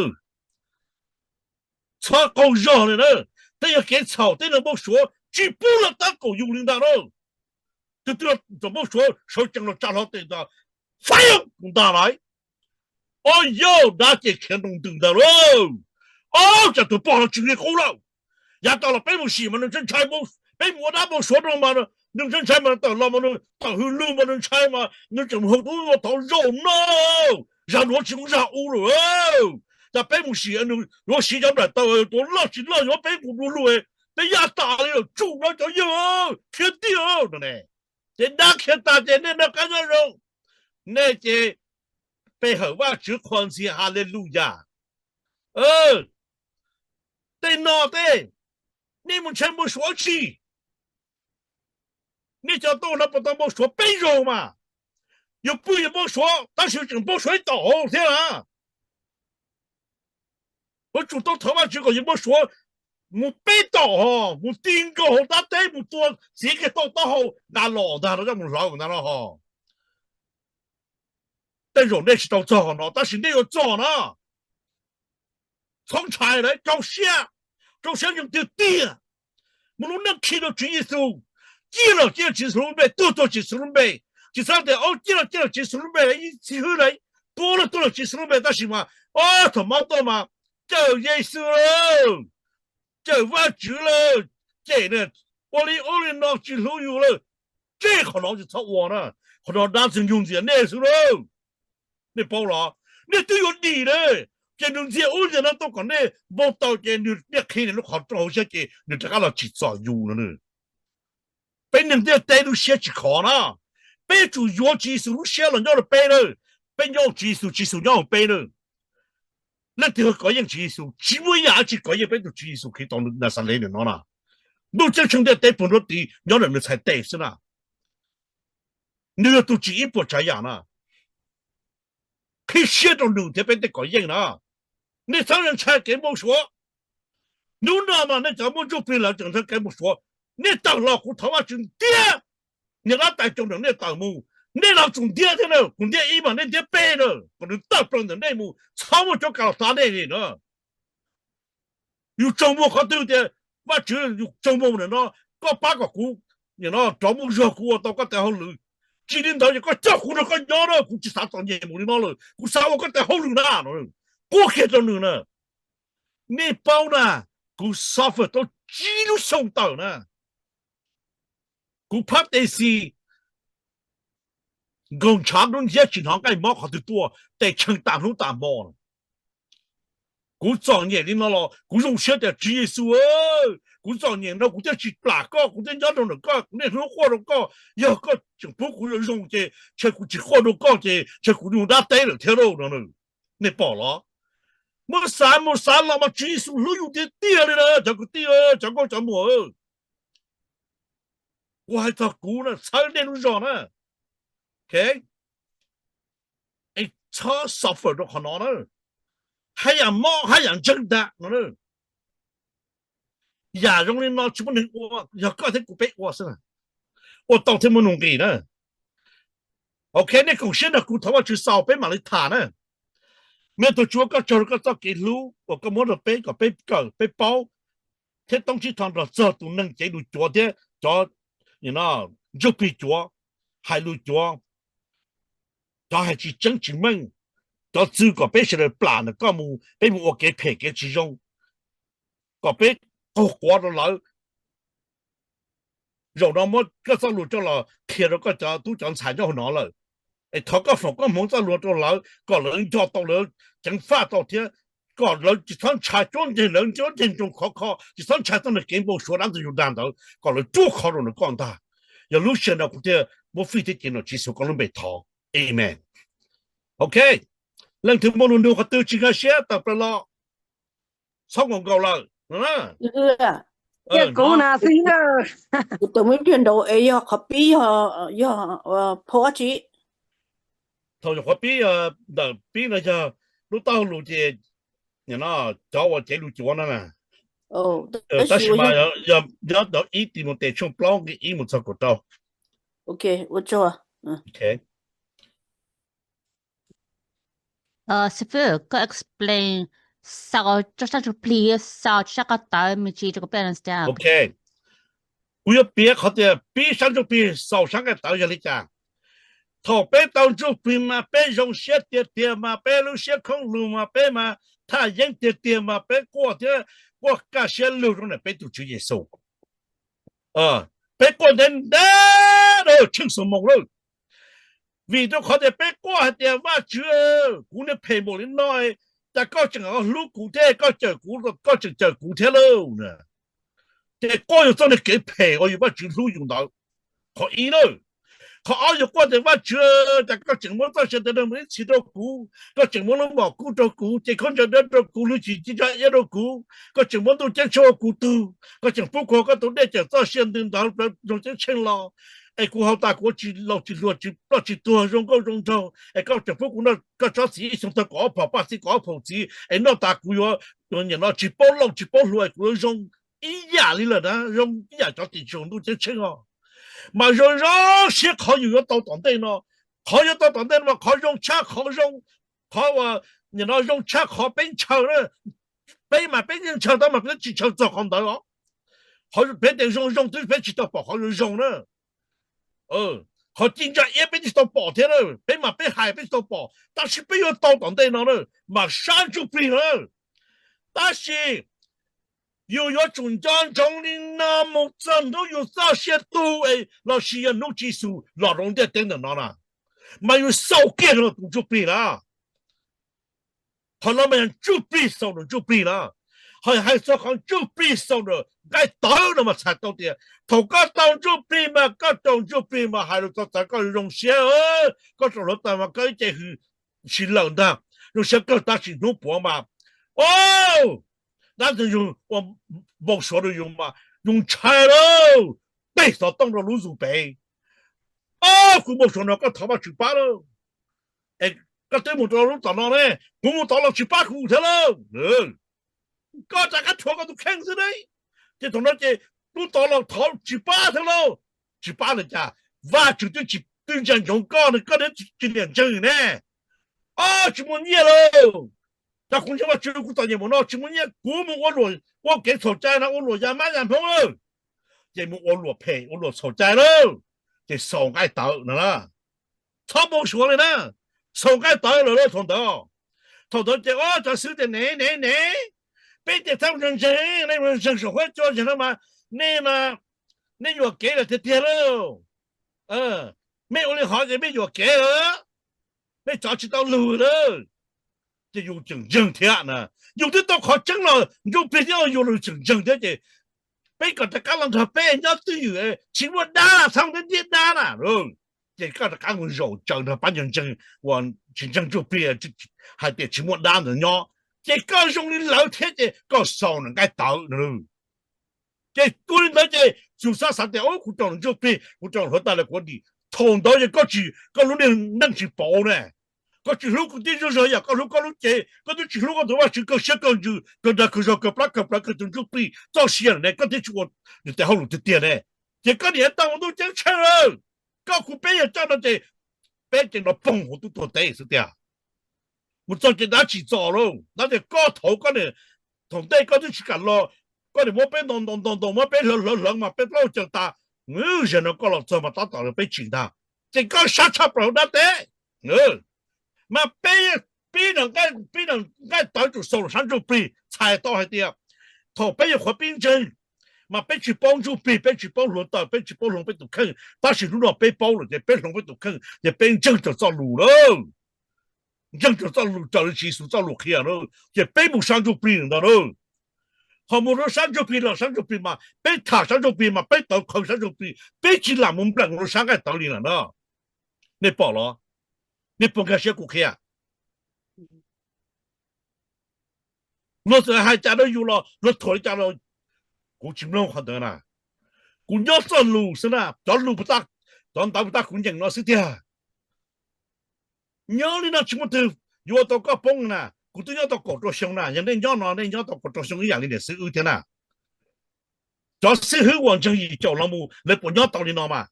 txhob qaug zog li na. Tej yog kev txhaum, tej neeg npau suav tsis pub los tab kaum yus li ntag na. Tus twg los npau suav sawv tsees los tsa hlo tes ntag, faib kuv ntag lauj. Ob yog dab ces khiav nroo ntws ntag lauj. Ob, tsam tus pog los tsis li qub lawm. Yav tas los peb mus sim mas nws ntshai ntshai, peb mus ua dab npau suav rau mas nws ntshai ntshai mas tawm los mas nws tawm hws lug mas nws ntshai mas nws tseem hu tub ua tau zaum no. Zag duav tsis muaj zag u lawm. Cas peb mus sim nws yuav siv cov nplaim taw, tuav loj tsis loj yuav peb mus du lug, peb yaj tas li lawm tsum no cov yawg, khiav tiag no ne. Ces dab khiav tas ces nej noj qab nyob zoo, nej ces pe hawm Vajtswv qhuas ntxhias, hallelujah. Tej no tej, nej mus ntshai npau suav tsi? Nej cov tuaj no puas tau npau suav peb zaug mas? Yus pw yus npau suav tab sis tseem npau suav ib tom hauv thiab na. Yuav tsum tau thov Vajtswv kom yus npau suav mus peb tom hauv, mus ti nkaus hauv dab teb, mus tua txiv kiag tau taub hau nqa los ntag no coj mus hlawv ntag no ho. Tej zaum nej tsis tau txog qhov no tab sis nej yuav txog na. Txhob ntshai lawm, rau siab, rau siab zoo tiag tiag. Mus lub neej khi rau Tswv Yexus, ciaj los ciaj Tswv Yexus lub npe, tuag tuag Tswv Yexus lub npe. Tsis txhob tias ciaj los ciaj los Tswv Yexus lub npe, ib txhij hwb lawm, tuag los tuag los Tswv Yexus lub npe, tab sis mas, o, thaum mob tuaj mas, cawm Yexus lawm, cawm Vajtswv lawm, cem ua li ub li no tsis hlub yus lawm. Tseg qhov no tsis txhob ua na, qhov no dab ntxwg nyoog ntxias nej xwb na. Nej paub los? Nej twb yuav dim lawm, ces nws ntxias ub ntxias no tuaj kom nej npau taws ces nws niaj qhib nws lub qhov rooj hauv siab ces nws rov qab los tsim txom yus no. Peb neeg ntiaj teb lub siab tsis khov na. Peb yuav tsum yuav Tswv Yexus lub siab los nyob rau peb na. Peb nyob hauv Tswv Yexus, Tswv Yexus nyob hauv peb na. Leej twg kov yeej Tswv Yexus, tsis muaj ib yam dab tsi kov yeej peb tus Tswv Yexus Khetos Naxales ntawm no na. Ntuj ceeb tsheej ntiaj teb puag nruab tiv nyob ntawm nws txhais tes xwb na. Nws yog tus tsim ib puas tsav yam na. Qhib siab rau nws thiab peb tej kov yeej na. Nej txhob ntshai kev npau suav. Hnub no mas nej cov muaj ntsuj plig lawv tseem ntshai kev npau suav. Nej tawm los kuv thov Vajtswv ntiab, niag dab tais coo ntawm nej tawm mus. Nej los tsum ntiab thiab na, kuv ntiab ib mas nej ntiab peb na, kom nws tawm plaws ntawm nej mus, txhob muaj cuab kav los tav nej li na. Yus tsaug muag qhov twg tias, Vajtswv, yus tsaug muag ntawm no, koj pab kom kuv, nim no rov muaj zog kuv ua tau koj tes hauj lwm. Tsis li ntawd ces koj coj kuv nrog koj nyob na, kuv tsis xav txom nyem mus li no lawm, kuv xav ua koj tes hauj lwm na. Quaj kiag rau nws na. Nej paub na, kuv suffer tau tsib lub xyoo tawm na. Kuv phab tes xis nkaug ntshav dub nciab tsis hnov nqaij mob qhov twg tuaj, tes tshee tas hnub tas hmo. Kuv txom nyem li no los kuv zoo siab tias Tswv Yexus, kuv txom nyem no kuv thiaj tsis plam koj, kuv thiaj nyob rau ntawm koj, kuv niaj hnub quaj rau koj. Yog koj tseem pub kuv zoo ces ntshe kuv tsis quaj rau koj ces ntshe kuv mus dab teb lawm thiab lauj no. Nej pom los? Mus xav mus xav los mas Tswv Yexus hlub yus tiag tiag li na cov kwv tij, cov nkauj cov muam. Kuv hais txog kuv na, txhawb nej lub zog na. Es txhob suffer rau qhov no na. Haj yam mob haj yam ntseeg ntag no. Yam zoo li no tsis muaj neeg ua, yog koj thiab kuv peb ua xwb. Ua tau thiab muaj nuj nqis na. Ok, nej koom siab nrog kuv thov Vajtswv xaus peb mam li tham na. Me tug Tswv, koj tsaug rau koj txoj kev hlub uas koj muab rau peb kom peb kawm peb paub thiab toob tsib tho nrog txog tus neeg cev lus cuav thiab cov ntsuj plig cuav, hais lus cuav, cov hais tsis tseeb tsis meej, cov txwv kom peb sawv daws plam ntawm koj mus, peb mus ua kev phem kev tsis zoo, kom peb qaug quav rau lawv. Zaum no muab koj txoj lus coj los qhia rau koj cov tub cov ntxhais nyob hauv no lawm. Es thov koj foom koj hmoov txoj lus rau lawv kom lawv nco tau lawv ceev faj tau thiab kom lawv tsis txhob ntshai cuab nceeg lawv cuab nceeg nroo khov kho, tsis txhob ntshai txoj niag kev npau suav dab ntxwg nyoog dag ntawd, kom lawv rub qhov rau ntawm koj ntag. Yog lub sij hawm no kuv thiaj muab fij thiab cia nom Tswv Yexus koj lub npe thov. Amen. Ok, leej twg muaj lus nug qhov twg tsis nkag siab tawm plaws los, txhob nkaus nkaus lawm. Yog kuv na xwb, kuv tau muaj ib pliag nraud es yog qhov pib yog, yog phau dab tsi? Thaum yog qhov pib, ntawm pib no yog lub taub hau lus ces cov uas cev lus cuav no na. Tab sis mas yog nyob rau ib Timautes tshooj plaub nqe ib mus txog kaum rau. Xib fwb, koj explain xaus tso sab ntsuj plig, xaus tso sab ko taw me ntsis rau kuv peb understand. Ok, kuv yuav piav qhov tias pib sab ntsuj plig xaus sab nqaij tawv yog li cas. Thaum peb tau ntsuj plig mas peb zoo siab tiag tiag mas peb lub siab khoob lug mas peb mas thaj yeeb tiag tiag mas peb quaj thiab quaj kaj siab lug rau ntawm peb tus Tswv Yexus. Peb quaj ntev ntev rau tsheej xus moos lawm. Vim rau qhov tias peb quaj hais tias, Vajtswv, kuv niag phem npaum li no, cas koj tseem hlub kuv thiab koj cawm kuv, koj tseem cawm kuv thiab lauj. Ces quaj yog txoj niag kev phem uas yus Vajtswv hlub yus ntawd. Qhov ib na, Qhov ob yog quaj tias Vajtswv, cas koj tseem muab txoj sia ntawm no mus ib txhis rau kuv, koj tseem muab lub mom kub rau kuv, ces khaub ncaws dawb rau kuv, lub tsis ci ntsa iab rau kuv, koj tseem muab ntuj ceeb tsheej ua kuv tug, koj tseem pub kuv koj tus dej cawm txoj sia ntws ntawd plaws nroog ceeb tsheej los, es kuv haus tas kuv ua tsis laus tsis hluas tsis ploj tsis tuag zoo nkauj zoo nraug, es koj tseem pub kuv noj koj tsob txiv ib xyoo tag kaum ob phaum paj txiv kaum ob phaum txiv, es noj tas kuv yuav, yuav niam no tsis paub laus tsis paub hluas es kuv yuav zoo ib yam li lawm na, zoo ib yam cov tim tsum ntuj ceeb tsheej os. Mas zoo zoo siab qhov yus yuav tau tom ntej no, qhov yuav tau tom ntej no mas qhov zoo tshaj qhov zoo, qhov uas niam no zoo tshaj qhov peb ntshaw na. Peb mas peb yeej ntshaw tab mas peb tsis ntshaw txog qhov ntawd os. Qhov peb tias zoo zoo twb peb tsis tau pom qhov zoo zoo na. Qhov ci ntsa iab peb tsis tau pom thiab na, peb mas peb hais peb tsis tau pom, tab sis peb yuav tau tom ntej no na, mas sab ntsuj plig na. Tab sis yus yuav tsum nco ntsoov li no mus txog hnub yus txoj sia tu es lossis yog hnub Tswv Yexus los rau ntiaj teb ntawm no na, mas yus xaus kiag tus ntsuj plig na. Qhov no mas yog ntsuj plig xaus rau ntsuj plig na. Ho hais txog qhov ntsuj plig xaus rau nqaij tawv no mas txhais tau tias thaum koj tau ntsuj plig mas koj raug ntsuj plig mas hais lus txog txawv koj zoo siab, koj raug hluav taws mas koj ib ce hws sis lawm ntag, zoo siab kawg. Tab sis hnub puav mas, o, dab ntxwg nyoog ua npau suav rau yus mas yus ntshai lauj, tej xov tooj rau lub zus pem, o, kuv npau suav no koj thov Vajtswv pab lauj. Es koj twb mus rau lub tom no ne, kuv mus tom los tsis pab kuv thiab lauj. Koj rov qab rhuav koj tus kheej xwb ne. Ces thaum no ces lub tom los thov tsis pab thiab lauj. Tsis pab li cas, Vajtswv twb tsis, twb ntsia ntsoov koj ne, koj twb tsis niam ntseeg ne. O, tsis muaj nyiaj lauj. Cas kuv ntseeg Vajtswv kuv txom nyem mus no tsis muaj nyiaj, kuv mus ua luam, ua kev txhaum cai no, ua luam ya mab ya hmoob lawm. Ces mus ua luam phem ua luam txhaum cai lawm, ces xaus nqaij tawv no na. Txhob npau suav li na, xaus nqaij tawv lawm lauj thaum ntawd. Thaum ntawd ces o cov xib hwb tias ne ne ne, peb tias txhob ntseeg ntseeg, nej mus ntseeg saum huab cua ntseeg no mas, nej mas, nej yuam kev lawm tiag tiag lauj. Mej ua li hov ces mej yuam kev lawm, mej tso tsis tau lug lawm. Ces yus tseem ntseeg thiab na, yus twb tau qhov tseeb los ntsuj plig thiab yus los tseem ntseeg thiab ces peb kom rov qab los nrog peb nyob twj ywm, tsis muaj dab, txhob ntiab dab na. Ces koj rov qab mus zaum tsaws nrog pab ntseeg uas tsis ntseeg ntsuj plig hais tias tsis muaj dab ntawd nyob, ces koj zoo li lawv thiab ces koj xaus nqaij tawv no. Ces ua li ntawd ces yus xav xav tias kuv raug ntsuj plig, kuv raug hluav taws los kuv dim, thaum ntawd ces koj tsis, koj lub neej tsis pauv ne. Koj tsis hlub kwv tij zej zog yam koj hlub koj lub cev, koj twb tsis hlub koj tus Vajtswv kawg siab kawg ntsws kawg dag kawg zog kawg plab kawg plawv kawg tus ntsuj plig txoj sia ne, koj twb tsis ua nws tes hauj lwm tiag tiag ne. Ces koj niam tau ua ntuj ceeb tsheej lawm, koj kuv peb yog coj no ces peb ces no poog hauv tub tuag teb xwb tiag. Mus txog ces dab tsim txom lauj, dab tias koj thaum koj niam, thaum ntej koj twb tsis kam los, koj niam muab peb ntaus ntaus ntaus ntaus muab peb hlawv hlawv hlawv mas peb plaub caug tas, zaum no koj los txog mas tab tom peb tsim ntag. Ces koj sab tshaj plaws dab teb. Mas peb, peb, peb nqaij tawv tsum xaus los sab ntsuj plig txhais tau hais tias thaum peb yog qhuav pib ntseeg mas peb tsis paub ntsuj plig, peb tsis paub hluav taws, peb tsis paub hloov peb tus kheej, tab sis hnub no peb paub lawm ces peb hloov peb tus kheej ces peb ntseeg raws txoj lus lawm. Ntseeg raws txoj lus, raws li Tswv Yexus txoj lus qhia na, ces peb mus sab ntsuj plig ntag na. Ho mus rau sab ntsuj plig los sab ntsuj plig mas peb tham sab ntsuj plig mas peb tawv qhawv sab ntsuj plig, peb tsis lam mus npleem rau sab nqaij tawv li lawm na. Nej pom los? Nej puas nkag siab kuv qhia? Luag txawm hais cas rau yus los luag thuam li cas los kuv tsis mloog qhov ntawd na. Kuv nyob txoj lus xwb na, cov lus, cov ntawv puas tab kuv nyeem no xwb tiag. Nyob li no tsis muaj twg yuav ua tau koj poob na. Kuv twb nyob tau kaum rau xyoo na, yog nej nyob no nej nyob tau kaum rau xyoo ib yam li niam xib hwb thiab na. Cov xib hwb uas ntseeg yim caum los mus lawv puas nyob tau li no mas?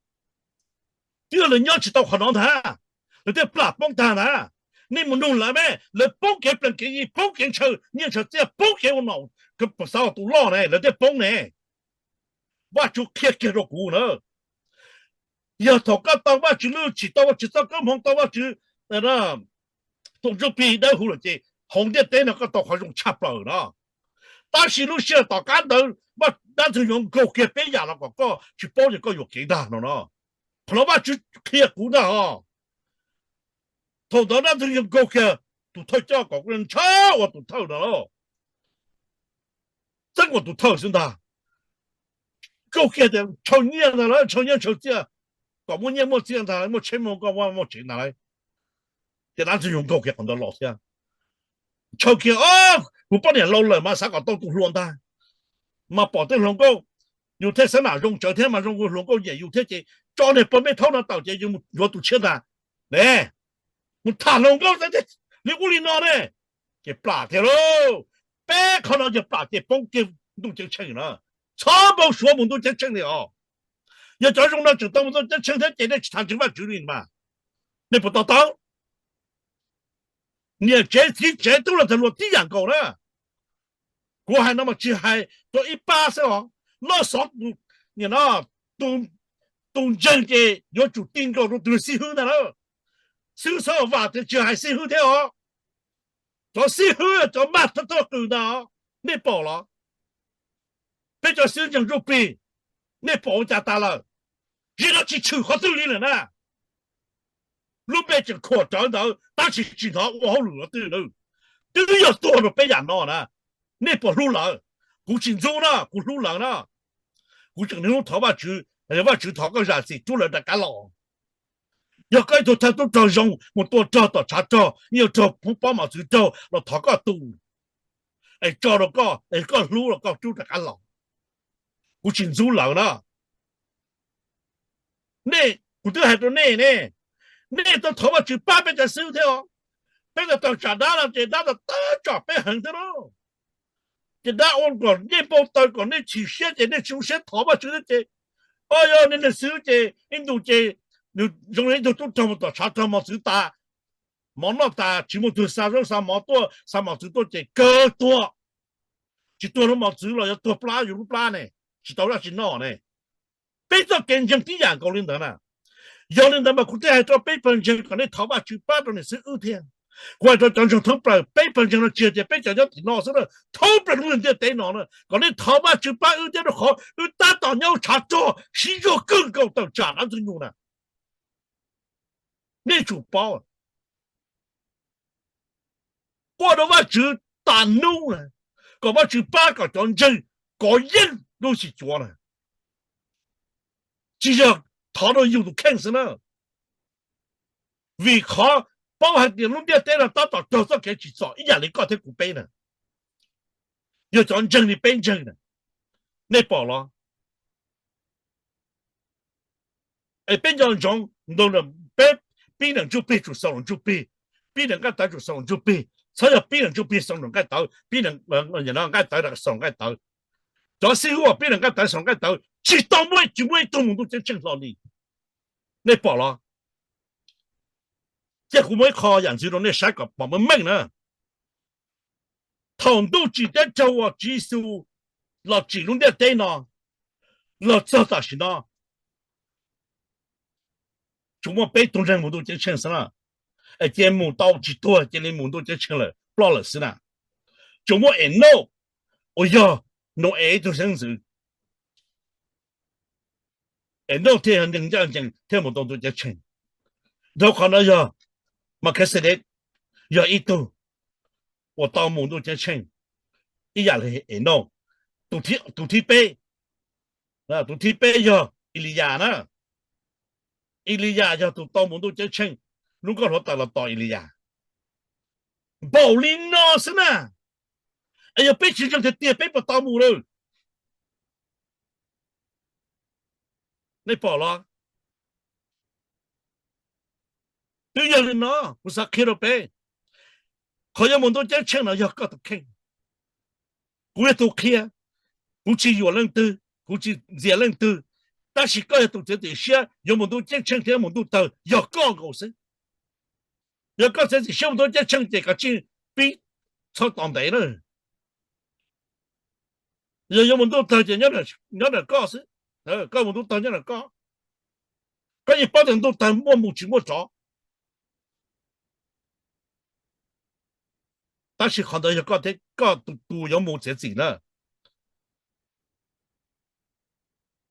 Twb yog lawv nyob tsis tau qhov no ntag, lawv thiaj plam poob tag ntag. Nej mus nug lawv me, lawv poob kev plees kev yi, poob kev ntshaw nyiaj ntshaw txiaj, poob kev ua nom, pam xav tus loj ne, lawv thiaj poob ne. Vajtswv qhia kiag rau kuv na. Yog thaum koj tau Vajtswv lub, tsim tau Vajtswv txoj koob hmoov, tau Vajtswv tus ntsuj plig dawb huv lawm ces hauv ntiaj teb no koj tau qhov zoo tshaj plaws no. Tab sis lub sij hawm tom qab ntawd dab ntxwg nyoog nkaug kiag peb yam los kom koj tsis paub ces koj yuam kev ntag no no. Qhov no Vajtswv qhia kuv ntag os. Thaum ntawd dab ntxwg nyoog nkaug kiag tus thawj coj kom kuv ntshaw ua tus thawj no, txeeb ua tus thawj xwb ntag. Nkaug kiag tias ntshaw nyiaj ntag, ntshaw nyiaj ntshaw txiaj, kom muaj nyiaj muaj txiaj ntag, muaj tsheb muaj nkoj muaj tsev ntag lauj. Ces dab ntxwg nyoog nkaug kiag qhov ntawd los thiab. Ntshaw kiag, kuv poj niam laus lawm mas xav kom tau tus hluas ntag, mas pom tej hluas nkauj yus thiaj xav nam zoo tsawv thiab mas zoo hluas nkauj nyiam yus thiab ces tso niag pog me thaub no tawm ces yus mus yuav tus tshiab ntag ne, mus tham hluas nkauj li ub li no ne. Ces plam tiag lauj. Peb qhov no yog plam ces poob kiag ntuj ceeb tsheej na. Txhob npau suav mus ntuj ceeb tsheej li os. Yog cov zoo no tseem tau mus ntuj ceeb tsheej thiab ces nej tsis thov ntseeg Vajtswv li mas, nej puas to taub? Niam tsev txiv tsev tub hluas ntxhais hluas tib yam nkaus na. Kuv hais no mas tsis hais rau ib pab xwb os. Loj xov, tus ntseeg ces yuav tsum ti nkaus rau tus xib hwb ntag na. Xib hwb Xab Vam tias tsis hais xib hwb thiab os. Cov xib hwb cov maj thawj qws ntag, nej pom los? Peb cov xib hwb ntseeg Ntsuj Plig, nej pom ua cas tas lawm? Zim no tsis tshwm qhov twg li lawm na. Lub npe tseem khuam rawv ntawd tab sis tsis hnov ua hauj lwm qhov twg li. Twb yog tuag rau peb yam no na. Nej puas hlub lawv? Kuv tsis ntxub na, kuv hlub lawv na. Kuv tseem niaj hnub thov Vajtswv, Vajtswv thov koj zam txim rub lawv rov qab los. Yog koj ib tug thawj tub rog zoo mus tua rog tom tshav rog, yeej yog rog pob mos txwv raug los thov koj tu, es tso rau koj, es koj hlub los koj rub rov qab los. Kuv tsis ntxub lawv na. Nej, kuv twb hais rau nej ne, nej tau thov Vajtswv pab peb cov xib hwb thiab os. Peb tau tawm tsam dab no ces dab tau tawm tsam peb heev thiab na. Ces dab ua kom nej npau taws kom nej chim siab ces nej tsis zoo siab thov Vajtswv thiab ces, o, yog nej niag xib hwb ces ib ntus ces nws zoo li ib tug tub rog mus tom tshav rog mos txwv tas, mov noj tas tsis muaj tug xa zaub xa mov tuaj, xa mos txwv tuaj ces kawg tuag. Tsis tuag lub mos txwv los yuav tuag plab yus lub plab ne, tsis tau dab tsi noj ne. Peb txoj kev ntseeg tib yam nkaus li ntawd na. Yog li ntawd mas kuv thiaj hais rau peb pawg ntseeg kom nej thov Vajtswv pab rau niam xib hwb thiab. Kuv hais rau cov ntseeg thoob plaws, peb pawg ntseeg no tsis yog tias peb cov nyob tim no xwb na, thoob plaws lub ntiaj teb no na, kom nej thov Vajtswv pab wb thiab rau qhov wb tab tom nyob tshav rog sib zog kawg nkaus tawm tsam dab ntxwg nyoog na. Nej tsum paub, quaj rau Vajtswv tas nub na, kom Vajtswv pab kom cov ntseeg kov yeej lub tsis cuav na. Tsis yog thov rau yus tus kheej xwb na. Vim qhov paub hais tias lub ntiaj teb no tab tom raug txoj kev tsim txom ib yam li koj thiab kuv peb na. Yog cov ntseeg li peb ntseeg na, nej pom los? Es peb nco ntsoov, peb pib nees ntsuj plig tsum xaus los ntsuj plig, pib nees nqaij tawv tsum xaus los ntsuj plig, txhob yog pib nees ntsuj plig xaus los nqaij tawv, pib nees nqaij tawv xaus los nqaij tawv. Cov xib hwb uas pib nees nqaij tawv xaus los nqaij tawv tsis tau muaj, tsis muaj ib tug mus ntuj ceeb tsheej hlo li. Nej pom los? Cia kuv muab ib qho yam ntxwv rau nej saib kom pom meej meej na. Thaum ntuj tsim teb raug uas Tswv Yexus los tsim lub ntiaj teb no los txog tam sim no, tsuas muaj peb tug neeg mus ntuj ceeb tsheej xwb na. Es cia mus tau tsis tuag cia li mus ntuj ceeb tsheej lawm ploj lawm xwb na. Tsuas muaj Enauj uas yog Nau-es ib tug xeeb ntxwv. Enauj thiaj yog neeg ncaj ncees thiaj mus tau ntuj ceeb tsheej. Dhau qhov no yog Makhexedes, yog ib tug uas tau mus ntuj ceeb tsheej ib yam li Enauj. Tus thib peb, tus thib peb yog Iliyas na. Iliyas yog tus tau mus ntuj ceeb tsheej, lub nkoj hluav taws los tos Iliyas. Npaum li no xwb na. Es yog peb tsis ntseeg tiag tiag peb puas tau mus lawm? Nej pom los? Twb yog li no, kuv xav qhia rau peb, qhov yuav mus ntuj ceeb tsheej no yog koj tus kheej. Kuv yog tus qhia, kuv tsis yuam leej twg, kuv tsis ntxias leej twg, tab sis koj yog tus txiav txim siab yuav mus ntuj ceeb tsheej thiab mus ntuj tawg yog koj nkaus xwb. Yog koj txiav txim siab mus ntuj ceeb tsheej ces koj tsij pib txhob tos ntev na. Yog yuav mus ntuj tawg ces nyob ntawm koj xwb, koj mus ntuj tawg nyob ntawm koj. Koj yeej paub tias ntuj tawg muaj mus tsis muaj rov. Tab sis qhov ntawd yog koj thiab koj tus yuav mus txiav txim na.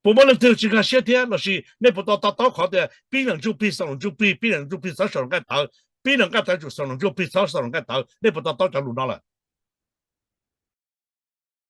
Puas muaj leej twg tsis nkag siab thiab lossis nej puas tau to taub qhov tias pib nees ntsuj plig xaus los ntsuj plig, pib nees ntsuj plig txhob xaus los nqaij tawv, pib nees nqaij tawv tsum xaus los ntsuj plig txhob xaus los nqaij tawv? Nej puas to taub cov lus no lawm?